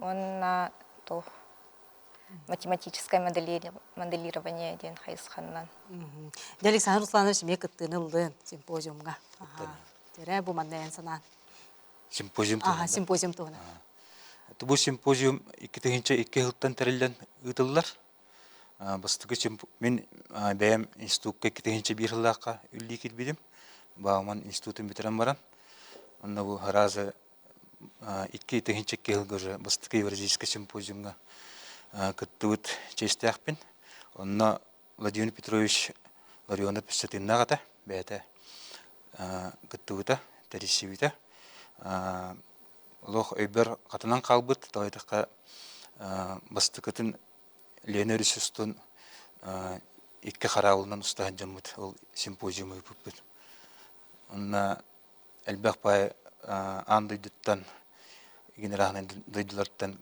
уонна туох математическое моделирование диэн хайысханнан. Дьэ Александр Русланович эмиэ кыттыыны ыллын симпозиумҥа. Тэрэ бу манна эн санаан. Симпозиум туһунан. Симпозиум туһунан. Бу симпозиум 2002 сылтан тэриллэн ыытыллар. Бастакы мин бэйэм институкка 2001 сыллаахха үлэлии киирбитим. Бауман институтун бүтэрэн баран, онно бу разы 2002 сылга уже бастакы Евразийскай симпозиумҥа. кыттыбыт чиэстээхпин. Онно Владимир Петрович Ларионов сытыыннаах этэ, бэйэтэ кыттыбыта, тэрийсибитэ. Олох өйбөр хатанан хаалбыт, тоҕо диэтэххэ бастакытын Лена өрүс устун икки хараабылынан уста сылдьаммыт ол симпозиуму ыыппыппыт. Онно элбэх баай аан дойдуттан генеральнай дойдулартан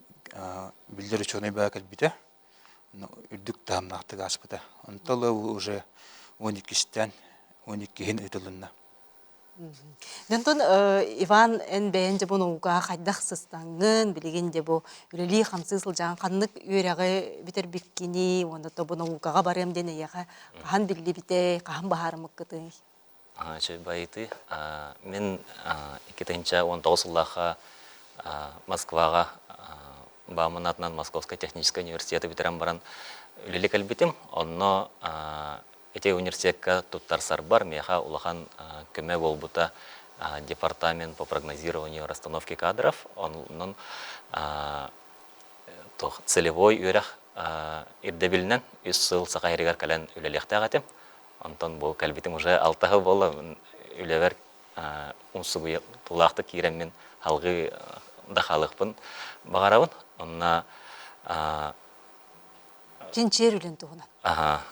биллэр учуонай баа кэлбитэ. Үрдүк таһымнаахтык ааспыта. Онтон ыла уже 12-истэн 12-иһин ыытылынна. Онтон Иван эн бэйэн дьэ бу наукаҕа хайдах сыстаҥҥын, билигин дьэ бу үлэлии-хамсыы сылдьаҕын ханнык үөрэҕи бүтэрбиккиний уонна то бу наукаҕа барыам диэн эйиэхэ хаһан биллибитэй, хаһан быһаарыммыккытый? Үчүгэй байытыы. Мин 2019 сыллаахха Москваҕа Бауман аатынан Московскай техническай университеты бүтэрэн баран үлэлии кэлбитим. Онно ити университекка туттарсарбар миэхэ улахан көмө буолбута департамент по прогнозированию расстановки кадров. Онон целевой үөрэх ирдэбилинэн үс сыл Саха сиригэр кэлэн үлэлиэхтээх этим. Онтон бу кэлбитим уже алта сыл буолла. Үлэбэр умсугуйуулаахтык киирэммин салгыы да хаалыахпын баҕарабын. Онно Чинчийэр үлэн туһунан. Аха.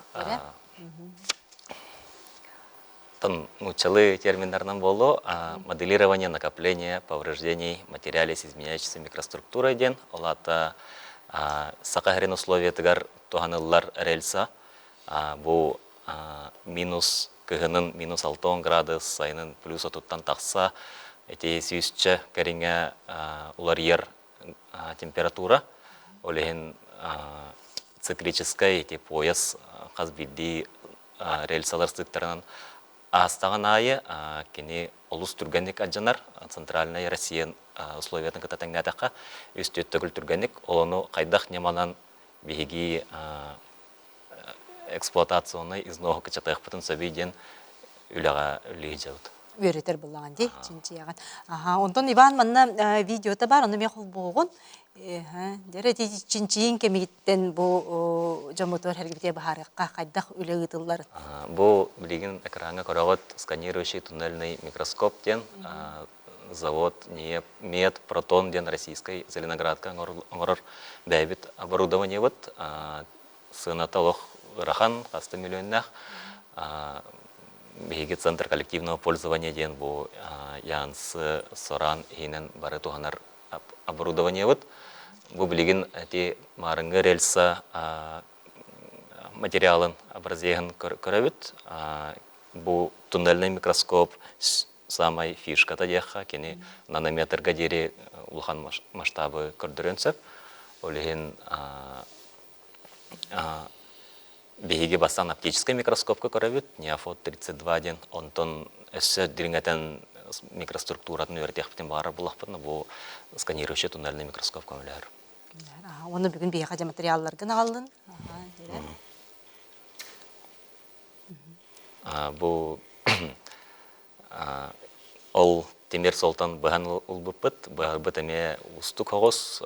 Тон нууччалыы терминнарынан буолуо моделирование накопления повреждений материале с изменяющейся микроструктурой диэн ол аата саха сирин условиятыгар туһаныллар рельса бу минус кыһынын минус 60 градус, сайынын плюс отуттан тахса ити сүүсчэ кэриҥэ уларыйар температура. Ол иһин циклическай ити пояс хас биирдии рельсалар сыыктарынан аастаҕын аайы кини олус түргэнник алдьанар. Центральная Россия условиятын кытта тэҥнээтэххэ үс түөрт төгүл түргэнник. Ол ону хайдах ньыманан биһиги эксплуатационнай изноһу кычатыахпытын сөбүй диэн үлэҕэ үлэлии сылдьабыт. Үөрэтэр буллаҕын дии, чинчийэҕин. Аха, онтон Иван манна видеота бар, ону мен холбуоҕун. Дьэ, ити чинчийин кэмигиттэн бу дьоммутугар хэргибитэ баһаарыахха хайдах үлэ ыытылларын. Бу билигин экраҥҥа көрөҕүт сканирующий туннельный микроскоп диэн завод Мед Протон диэн российскай Зеленоградка оҥорор бэйэбит оборудованиебыт сыаната олох ыарахан, хас да миллионнаах. Биһиги Центр коллективного пользования диэн бу Янсы, Соран иһинэн бары туһанар оборудованиебыт. Бу билигин эти маарыҥҥы рельса материалын образеһын көрөбүт. Бу туннельный микроскоп саамай фишката диэххэ, кини нанометрга диэри улахан масштабы көрдөрүөн сөп. Ол иһин биһиги бастаан оптическай микроскопка көрөбүт, Неофот 32 диэн, онтон өссө дириҥэтэн микроструктуратын үөрэтиэхпитин баҕарар буоллахпытына, бу сканирующий туннельный микроскоп көмөлөһөр. Уонна бүгүн биһиэхэ дьэ материалларгын аҕаллын. Бу ол тимир суолтан быһан ылбыппыт. Быһарбыт эмиэ уустук соҕус.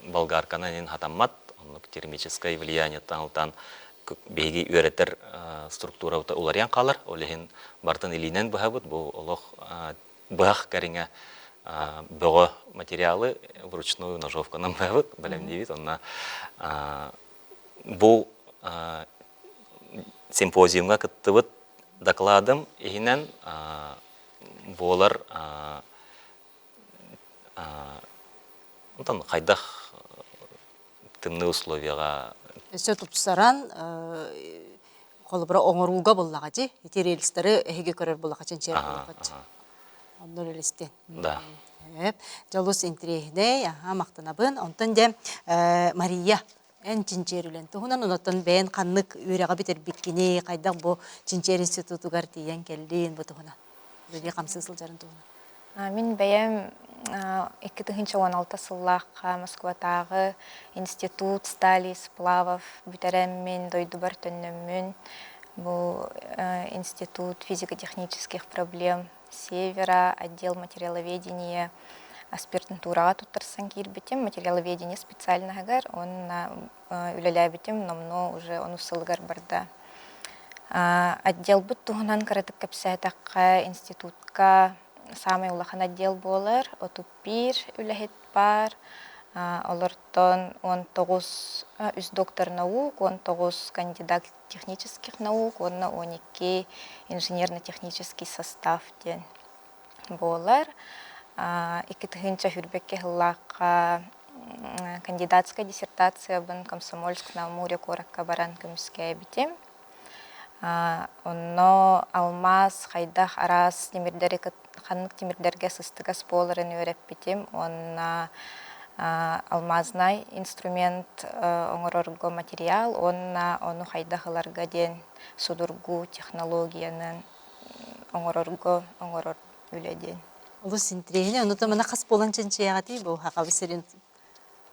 Болгарканан иһин хатаммат. Оннук термическай влияниеттан ылтаан биһиги үөрэтэр структурабыта уларыйан хаалар. Ол иһин барытын илиинэн быһабыт. Бу олох быһах кэриҥэ бөҕө материалы вручную ножовканан быһабыт, бэлэмниибит. Онно бу симпозиумҥа кыттыбыт докладым иһинэн буолар онтон хайдах тымныы условияҕа Өссө тупсаран холобура оҥорууга буллаҕа дии ити рельстары эһиги көрөр буллаха чинчийэр буллахыт онно үлэлистин да дьолус интириэһинэй аха махтанабын онтон дьэ Мария Эн чинчийэр үлэн туһунан, онтон бэйэн ханнык үөрэҕи бүтэрбиккиний, хайдах бу чинчийэр институтугар тиийэн кэллиин бу туһунан, үлэлии хамсыы сылдьарын туһунан. Мин бэйэм 2016 сыллаахха Москватааҕы институт стали сплавов бүтэрэммин, дойдубар төннөммүн, бу институт физико-технических проблем Севера, отдел материаловедения. Аспирантураҕа туттарсан киирбитим, материаловедение специальноһыгар уонна үлэлээбитим номнуо уже онус сылыгар барда. Отделбыт туһунан кыратык кэпсээтэххэ, институтка саамай улахан отдел буолар, 31 үлэһит баар, олортон 19 үс доктор наук, 19 кандидат технических наук уонна 12 инженерно-технический состав диэн буолар. 2021 сыллаахха кандидатскай диссертациябын Комсомольск-на-Амуре куоракка баран көмүскээбитим. Онно алмаас хайдах араас тимирдэри ханнык тимирдэргэ сыстыгас буоларын үөрэппитим уонна алмазнай инструмент оҥорорго материал уонна ону хайдах ыларга диэн судургу технологиянан оҥорорго оҥорор үлэ диэн. Олус интириэһинэй. Ону мана хас буолан чинчийэҕитий бу Хахабы сирин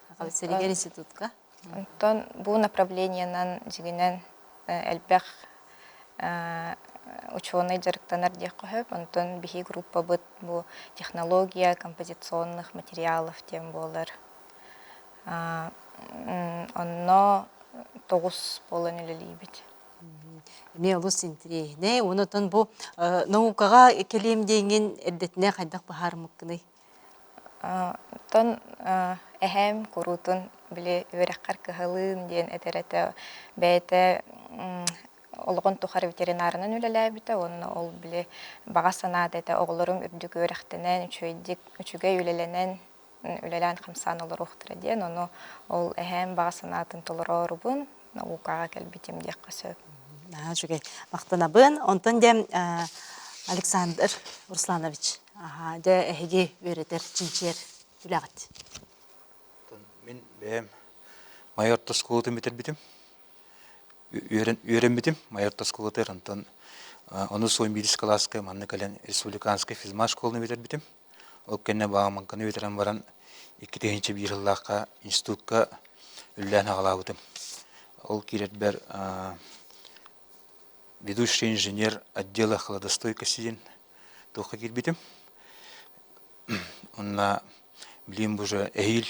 Хахабы сиригэр институтка? Онтон бу направлениенан дьигинэн элбэх ученый дьарыктанар диэххэ сөп. Онтон биһи группабыт бу технология композиционных материалов диэн буолар. Онно 9 буолан үлэлиибит. Эмиэ олус интириэһинэй. Онон бу наукаҕа кэлиэм диэҥҥин эрдэтинэ хайдах быһаарыммыккыный? Оттон эһээм куруутун били үөрэххэр кыһалыын диэн этэр этэ. Бэйэтэ олоҕун тухары ветеринарынан үлэлээбитэ уонна ол били баҕа санаата этэ оҕолорум үрдүк үөрэхтэнэн, үчүгэйдик үчүгэй үлэлэнэн үлэлээн-хамсаан олоруохтара диэн. Ону ол эһээм баҕа санаатын толороорубун наукаҕа кэлбитим диэххэ сөп. Наһаа үчүгэй. Махтанабын. Онтон дьэ Александр Русланович, аха, дьэ эһиги үөрэтэр, чинчийэр үлэҕит. Мин бэйэм майор оскуолатын бүтэрбитим. Үөрэммитим майор оскуолатыгар онтон онус уон биирис кылааска манна кэлэн республиканскай физмат школаны бүтэрбитим. Ол кэннэ баамаҥканы бүтэрэн баран 2001 сыллаахха институтка үлэлээн аҕалаабытым. Ол киирэрбэр ведущий инженер отдела холодостойкости диэн туохха киирбитим. Онно билигин уже эһиил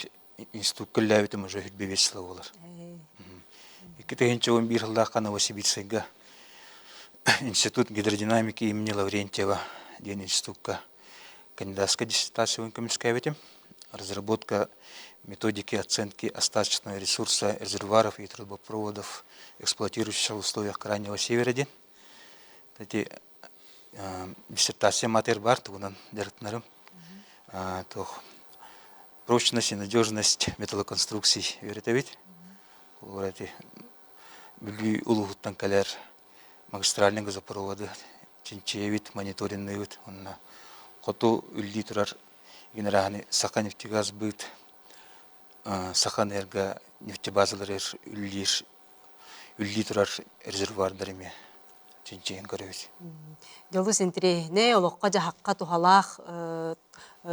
институкка үлэлээбитим уже 25 сыла буолар. 2011 сыллаахха Новосибирскайга Институт гидродинамики имени Лаврентьева диэн институкка кандидатскай диссертациябын көмүскээбитим. Разработка методики оценки остаточного ресурса резервуаров и трубопроводов, эксплуатирующихся в условиях Крайнего Севера диэн. Эти диссертация матер бар тугунан дьарыктанарым. Туох прочность и надежность металлоконструкций үөрэтэбит. Холобура эти Бүлүү улууһуттан кэлэр магистральный газопроводы чинчийэбит, мониторинныыбыт уонна хоту үллии турар генеральный Саха нефтегазбыт, Сахаэнерго нефтебазалары үллиир үллии турар резервуардар эмиэ чинчийэн көрөбүт. Дьолус интириэһинэй, олоххо-дьаһахха туһалаах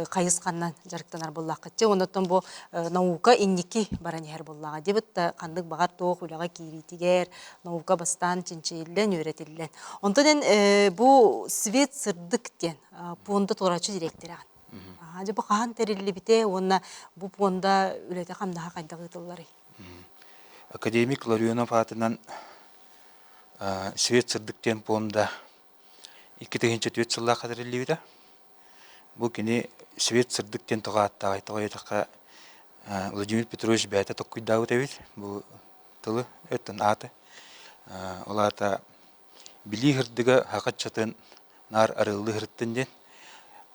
хайысханнан дьарыктанар буоллаххытчы. Оннуттан бу наука инники баран иһэр буоллаҕа. Дебит да ханнык баҕар туох үлэҕэ киириитигэр наука бастаан чинчийиллэн, үөрэтиллэн. Онтон эн бу Свет сырдык диэн пуонда туорааччы директораҕын. Дьэ бу хаһан тэриллибитэ уонна бу пуонда үлэтэ-хамнаһа хайдах ыытылларый? Академик Ларионов аатынан Свет сырдык диэн пуонда 2004 сыллаахха тэриллибитэ. Бу кини Свет сырдык диэн тоҕо ааттааҕый тоҕо диэтэххэ Владимир Петрович бэйэтэ толкуйдаабыт эбит бу тылы өттөн ааты. Ол аата билии сырдыга саха ыччатын наар арыаллыы сырыттын диэн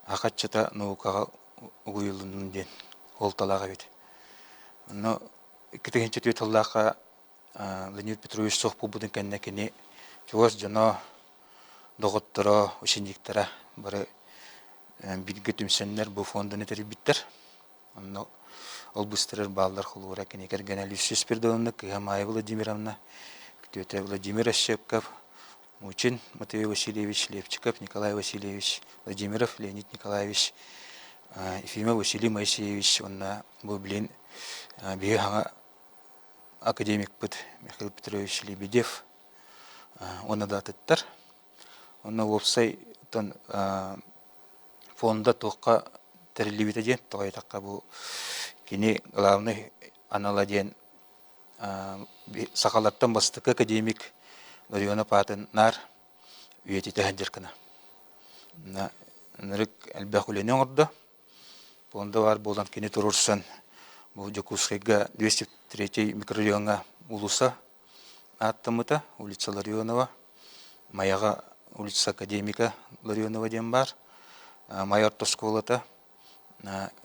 саха ыччата наукаҕа угуйулуннун диэн суолталаах эбит. Онно 2004 сыллаахха Леонид Петрович суох буолбутун кэннэ кини чугас дьоно, доҕотторо, учениктара бары бииргэ түмсэннэр бу фонданы тэрийбиттэр. Онно ол быстарар бааллар холуура кини кэргэнэ Люция Спиридоновна, кыыһа Майя Владимировна, күтүөтэ Владимир Ощепков, Мучин Матвей Васильевич, Лепчиков Николай Васильевич, Владимиров Леонид Николаевич, Ефимов Василий Моисеевич уонна бу билин биһи хаҥа академикпыт Михаил Петрович Лебедев уонна да атыттар. Онно уопсай фонда туохха тэриллибитэ диэн тоҕо диэтэххэ бу кини главный анала диэн сахалартан бастакы академик Ларионов аатын наар үйэтитэ сылдьар гына. Ынырык элбэх үлэни оҥордо. Пуонда баар буолан кини туруорсан бу Дьокуускайга 203 микрорайоҥҥа уулусса ааттаммыта, улица Ларионова, Майаҕа улица Академика Ларионова диэн баар, Майа орто оскуолата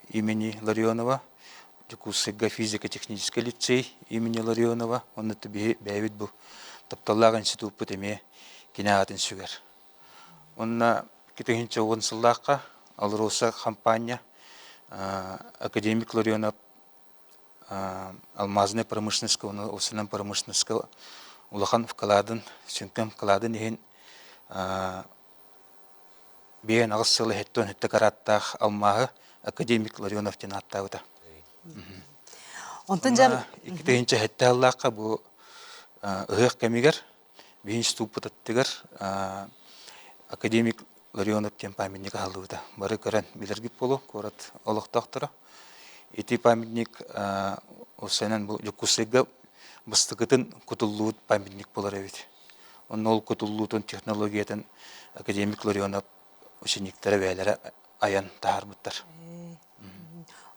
имени Ларионова, Дьокуускайга физико-техническэй лицей имени Ларионова, онно биһи бэйэбит бу тапталлаах институппут эмиэ кини аатын сүгэр. Онно 2010 сыллаахха АЛРОСА хампаанньа академик Ларионов алмазная промышленностька уонна уопсайынан промышленностька улахан вкладын, сүҥкэн вкладын иһин 58 сыл иһиттэн иһиттэ карааттаах алмааһы академик Ларионов диэн ааттаабыта. Онтон дьэ 2007 сыллаахха бу ыһыах кэмигэр биһи институппут аттыгар академик Ларионов диэн памятник аһыллыбыта. Бары көрөн билэргит буолуо, куорат олохтоохторо. Ити памятник уопсайынан бу Дьокуускайга бастакытын кутуллубут памятник буолар эбит. Онно ол кутуллуутун технологиятын академик Ларионов учениктара бэйэлэрэ айан таһаарбыттар.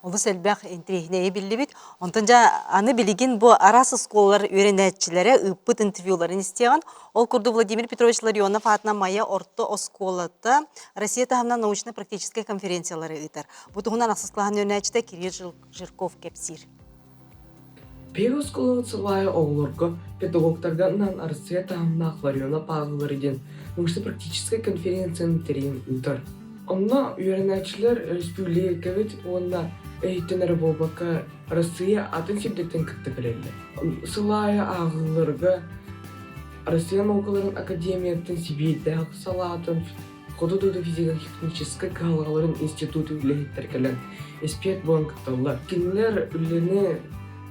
Олус элбэх интэриэһинэйи биллибит. Онтон дьэ аны билигин бу араас оскуолалар үөрэнээччилэрэ ыыппыт интервьюларын истиэҕин. Ол курдук Владимир Петрович Ларионов аатынан Майа орто оскуолата Россия таһымынан научно-практическай конференциялары ыытар. Бу туһунан ахсыс кылааһын үөрэнээччитэ Кирилл Жирков кэпсиир. Биһиги оскуолабыт сыл аайы оҕолорго, педагогтарга анаан Арассыыйа таһымнаах Ларионов ааҕыылара диэн научно-практическай конференцияны тэрийэн ыытар. Онно үөрэнээччилэр өрөспүүбүлүкэбит уонна иһиттэн эрэ буолбакка, Арассыыйа атын сирдэттэн кытта кэлэллэр. Сыл аайы ааҕыыларга Арассыыйа наукаларын академиятын Сибиирдээҕи салаатын Хоту дойду физико-техническэй кыһалҕаларын институтун үлэһиттэрэ кэлэн эспиэрт буолан кытталлар. Кинилэр үлэни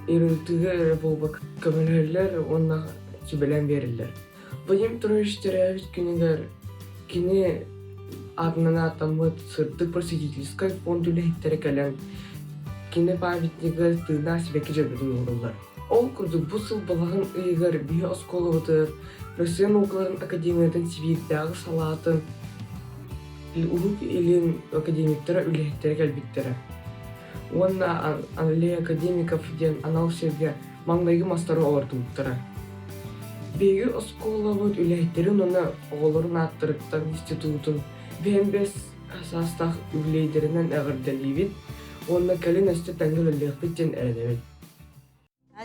ырытыыга эрэ буолбакка көмөлөһөллөр уонна сүбэлээн биэрэллэр. Вадим Петрович төрөөбүт күнүгэр кини аатынан ааттаммыт сырдык просветительскай фонд үлэһиттэрэ кэлэн кини памятнигар тыыннаах сибэкки дьөрбөтүн уураллар. Ол курдук бу сыл балаҕан ыйыгар биһи оскуолабытыгар Россия наукаларын академиятын Сибиирдээҕи салаатын Уһук Илин академиктара үлэһиттэрэ кэлбиттэрэ. Уонна Андрей Академиков диэн анал сиргэ маҥнайгы мастары олордубуттара. Биһиги оскуолабыт үлэһиттэрин уонна оҕолорун ааттарыттан институтун ВМБС саастаах үбүлүөйдэринэн эҕэрдэлиибит уонна кэлин өссө тэҥҥэ үлэлиэхпит диэн эрэнэбит.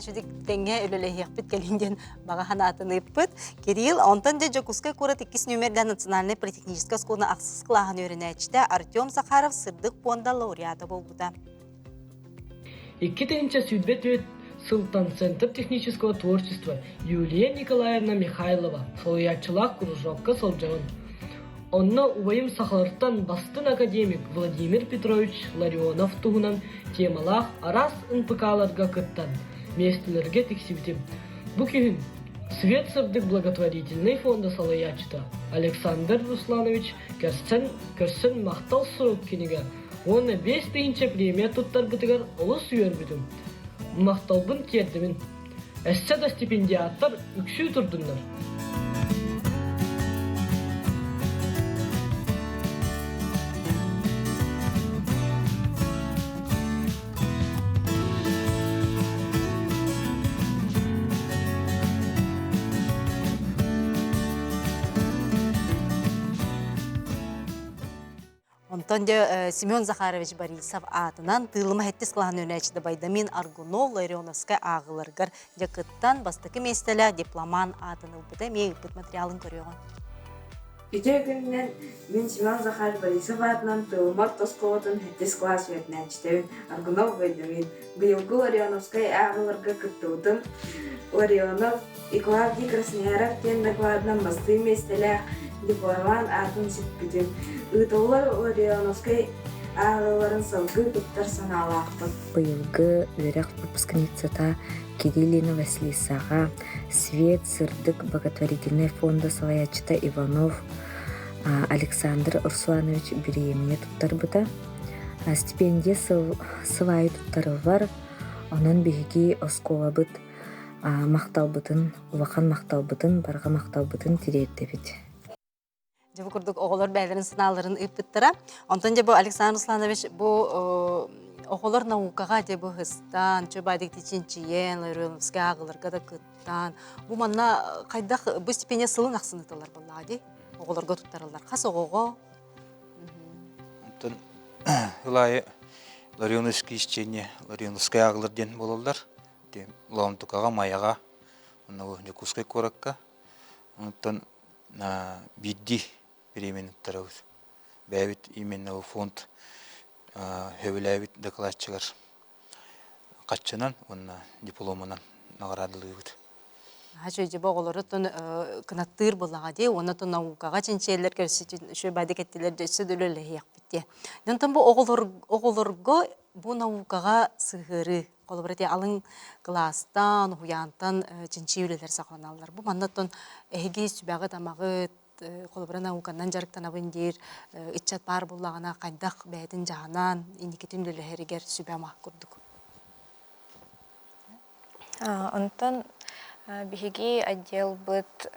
Шүдик тэҥҥэ үлэлэһиэхпит кэлин диэн баҕа санаатын ыыппыт. Кирилл, онтон дьэ Дьокуускай куорат иккис нүөмэрдээх национальнай политехническай оскуола ахсыс кылааһын үөрэнээччитэ Артем Захаров сырдык пуонда лауреата буолбута. 2024 сылтан Центр технического творчества Юлия Николаевна Михайлова салайааччылаах кружокка сылдьабын. Онно убайым сахалартан бастыҥ академик Владимир Петрович Ларионов туһунан темалаах араас НПК-ларга кыттан, миэстэлэргэ тиксибитим. Бу күһүн Свет сырдык благотворительнай фонда салайааччыта Александр Русланович көрсөн, көрсөн махтал сурук кинигэ уонна 5000 премия туттарбытыгар олус үөрбүтүм. Махталбын тиэрдэбин. Өссө да стипендиаттар үксүү турдуннар. Онтон дьэ Семен Захарович Борисов аатынан Тыылыма сэттис кылааһын үөрэнээччитэ Байдамин Аргунов Ларионовскай ааҕыыларыгар дьэ кыттан бастакы миэстэлээх дипломан аатын ылбыта эмиэ ыыппыт материалын көрүөҕүҥ. Үтүө күнүнэн мин Семен Захарович Борисов аатынан Тыылыма орто оскуолатын сэттис кылаас үөрэнээччитэбин Аргунов Байдамин. Быйылгы Ларионовскай ааҕыыларга кыттыбытым. Ларионов И Клавдий Краснояров диэн докладынан бастыҥ миэстэлээх дипломан аатын сүкпүтүм. Ыытыллар Ларионовскай ааҕыыларын салгыы туттар санаалаахпын. Быйылгы үөрэх выпускницата Кириллина Василисаҕа Свет сырдык благотворительнай фонда салайааччыта Иванов Александр Русланович бириэмийэ туттарбыта. Стипендия сыл, сыл аайы туттарыллар. Онон биһиги оскуолабыт махталбытын, улахан махталбытын, барҕа махталбытын тириэрдэбит. Дьэ бу курдук оҕолор бэйэлэрин санааларын ыыппыттара. Онтон дьэ бу Александр Русланович бу оҕолор наукаҕа дьэ бу ыстаан, чөбадик чинчийэн, Ларионовскай ааҕыларга да кыттаан, бу манна хайдах бу стипендия сылын ахсын ытыллар буоллаҕа дии? Оҕолорго туттарыллар. Хас оҕоҕо? Онтон ыл аайы Ларионовский исчиэнньэ, Ларионовскай ааҕылар диэн буолаллар. Лоомтукаҕа, Майаҕа, уонна Дьокуускай куоракка. Онтон биирдии бириэмэни туттарабыт. Бэйэбит именно фонд сөбүлээбит дакылаатчылар хаччынан уонна дипломунан наҕараадалыыбыт. Үчүгэй оҕолору кынаттыыр буоллаҕа дии уонна наукаҕа чинчийэллэр көрсүтүн үчүгэй баайдык эттилэр дьэ өссө да үлэлэһиэхпит диэ. Онтон бу оҕолорго бу наукаҕа сыһыарыы Холобура, ити алын кылаастан, уһуйаантан чинчийии үлэлэр саҕаланаллар. Бу манна оттон эһиги сүбэҕит-амаҕыт, холобура, науканан дьарыктанабын диир ыччат баар буоллаҕына, хайдах бэйэтин дьаһанан, инникитин үлэлэһэригэр сүбэ-ама курдук? Онтон биһиги отделбыт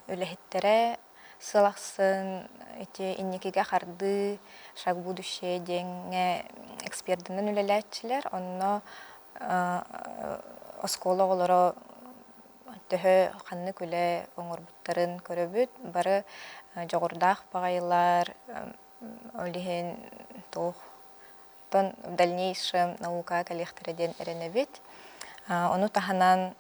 үлэһиттэрэ Сыл ахсын ити инникигэ хардыы «Шаг в будущее» диэҥҥэ экспердинэн үлэлээччилэр. Онно оскуола оҕолоро төһө ханнык үлэ оҥорбуттарын көрөбүт. Бары дьоҕурдаах баҕайылар, ол иһин туох Оттон в дальнейшем наукаҕа кэлиэхтэрэ диэн эрэнэбит. Ону таһынан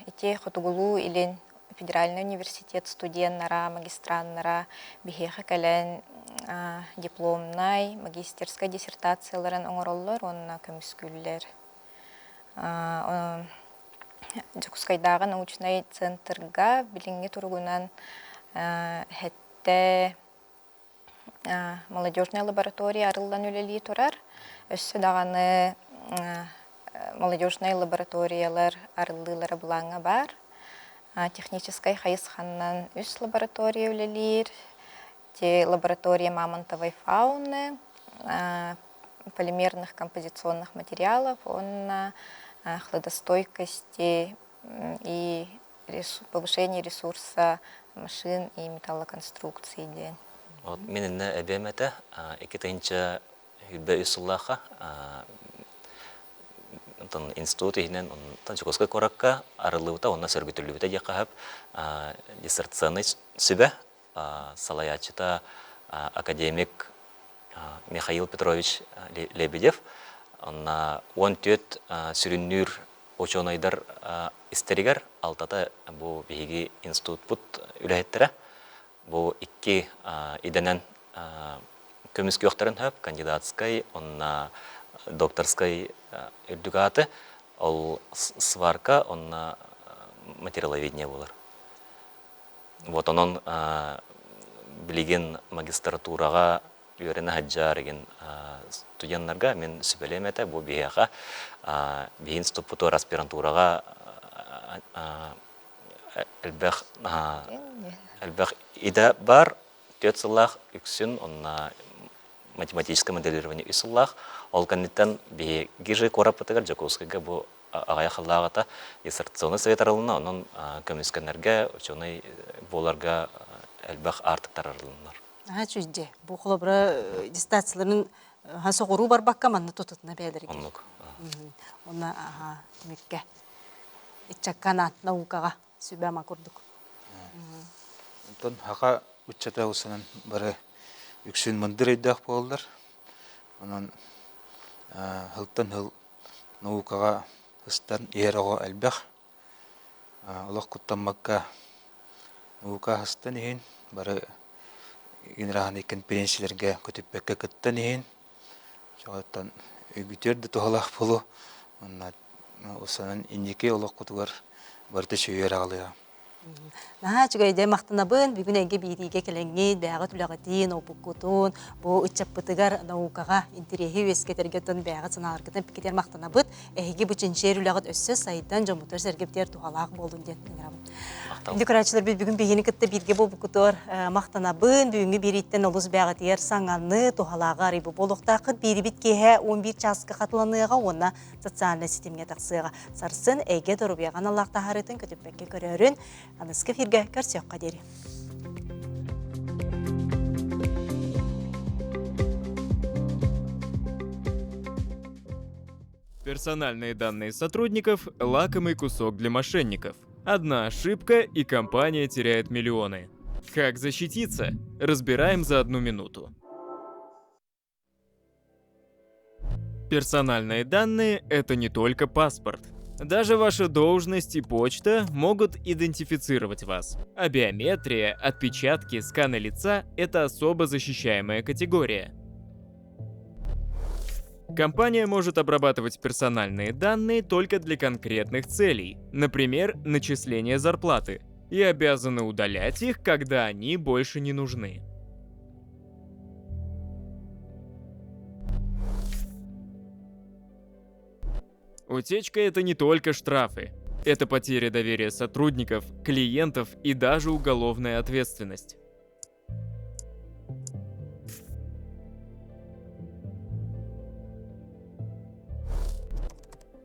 ити Хотугулуу-Илин федеральнай университет студеннара, магистраннара биһиэхэ кэлэн дипломнай, магистерскай диссертацияларын оҥороллор уонна көмүскүүллэр. Дьокуускайдааҕы научнай центрга билиҥҥи туругунан сэттэ Молодежная лаборатория арыллан үлэлии турар. Өссө даҕаны молодежнай лабораториялар арыллыылара былааҥҥа баар. Техническай хайысханнан үс лаборатория үлэлиир. Ити лаборатория мамонтовой фауны, полимерных композиционных материалов уонна хладостойкости и повышение ресурса машин и металлоконструкции диэн. Вот мин иннэ эбиэм этэ 2023 сыллаахха онтон институт иһинэн онтон Дьокуускай куоракка арыллыбыта уонна сөргүтүллүбүтэ диэххэ сөп диссертационнай сүбэ салайааччыта академик Михаил Петрович Лебедев онно 14 сүрүннүүр учуонайдар истэригэр алтата бу биһиги институтпут үлэһиттэрэ бу икки идэнэн көмүскүөхтэрин сөп кандидатскай уонна докторскай үрдүк ааты ол сварка уонна материаловедение буолар вот онон билигин магистратураҕа үөрэнэ сылдьар игин студеннарга мин сүбэлиэм этэ бу биһиэхэ биһи институппутугар аспирантураҕа элбэх элбэх идэ бар түөрт сыллаах үксүн онно математическое моделирование үс сыллаах ол кэнниттэн биһиги же куораппытыгар Дьокуускайга бу аҕыйах сыллааҕыта диссертационный совет арылынна онон көмүскэнэргэ ученый буоларга элбэх аартыктар арылыннар Наһаа үчүгэй. Бу холобура дистанцияларын соҕуруу барбакка манна тутатына бэйэлэригэр. Оннук. Онно түмүккэ ыччакка анаан наукаҕа сүбэ-ама курдук. Онтон хака ыччата усанан бары үксүн мындыр өйдөөх буолаллар. Онон сылтан сыл наукаҕа ыстан иһэр оҕо элбэх. Олох куттаммакка наука аһастан иһин, бары генеральнай конференцияларга көтүппэккэ кыттан иһин, оттон өйгүтүөр да туһалаах буолуо уонна усанан инники олоххутугар барыта үчүгэй аҕалыаҕа. Наһаа үчүгэйдэ махтанабын. Бүгүн эйгэ биириигэ кэлэҥҥит, бэйэҕит үлэҕитин, опуккутун, бу ыччаппытыгар наукаҕа интэриэһи үөскэтэргэ тон бэйэҕит санааларгытын эппиккитигэр махтанабыт. Эһиги бу чинчийэр үлэҕит өссө сайдан, дьоммутугар-сэргэбитигэр туһалаах буоллун диэн ыҥырабын. Күндү көрөөччүлэрбит бүгүн биһигини кытта бииргэ буолбуккутугар махтанабын. Бүгүҥҥү биэрииттэн олус бэйэҕитигэр саҥаны, туһалааҕы арыйбыт буолуохтааххыт. Биирибит киэһэ 11 чааска хатыланыаҕа уонна социальнай ситимҥэ тахсыаҕа. Сарсын эйгэ доруобуйаҕа аналлаах таһаарыытын көтүппэккэ көрөөрүн, аныгыскы эфиргэ көрсүөххэ диэри. Персональные данные сотрудников – лакомый кусок для мошенников. Одна ошибка, и компания теряет миллионы. Как защититься? Разбираем за одну минуту. Персональные данные – это не только паспорт. Даже ваша должность и почта могут идентифицировать вас. А биометрия, отпечатки, сканы лица – это особо защищаемая категория. Компания может обрабатывать персональные данные только для конкретных целей, например, начисление зарплаты, и обязаны удалять их, когда они больше не нужны. Утечка – это не только штрафы. Это потеря доверия сотрудников, клиентов и даже уголовная ответственность.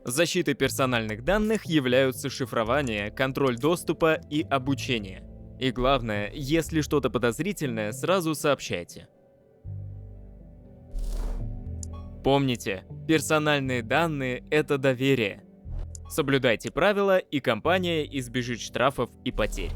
Защитой персональных данных являются шифрование, контроль доступа и обучение. И главное, если что-то подозрительное, сразу сообщайте. Помните, персональные данные – это доверие. Соблюдайте правила, и компания избежит штрафов и потерь.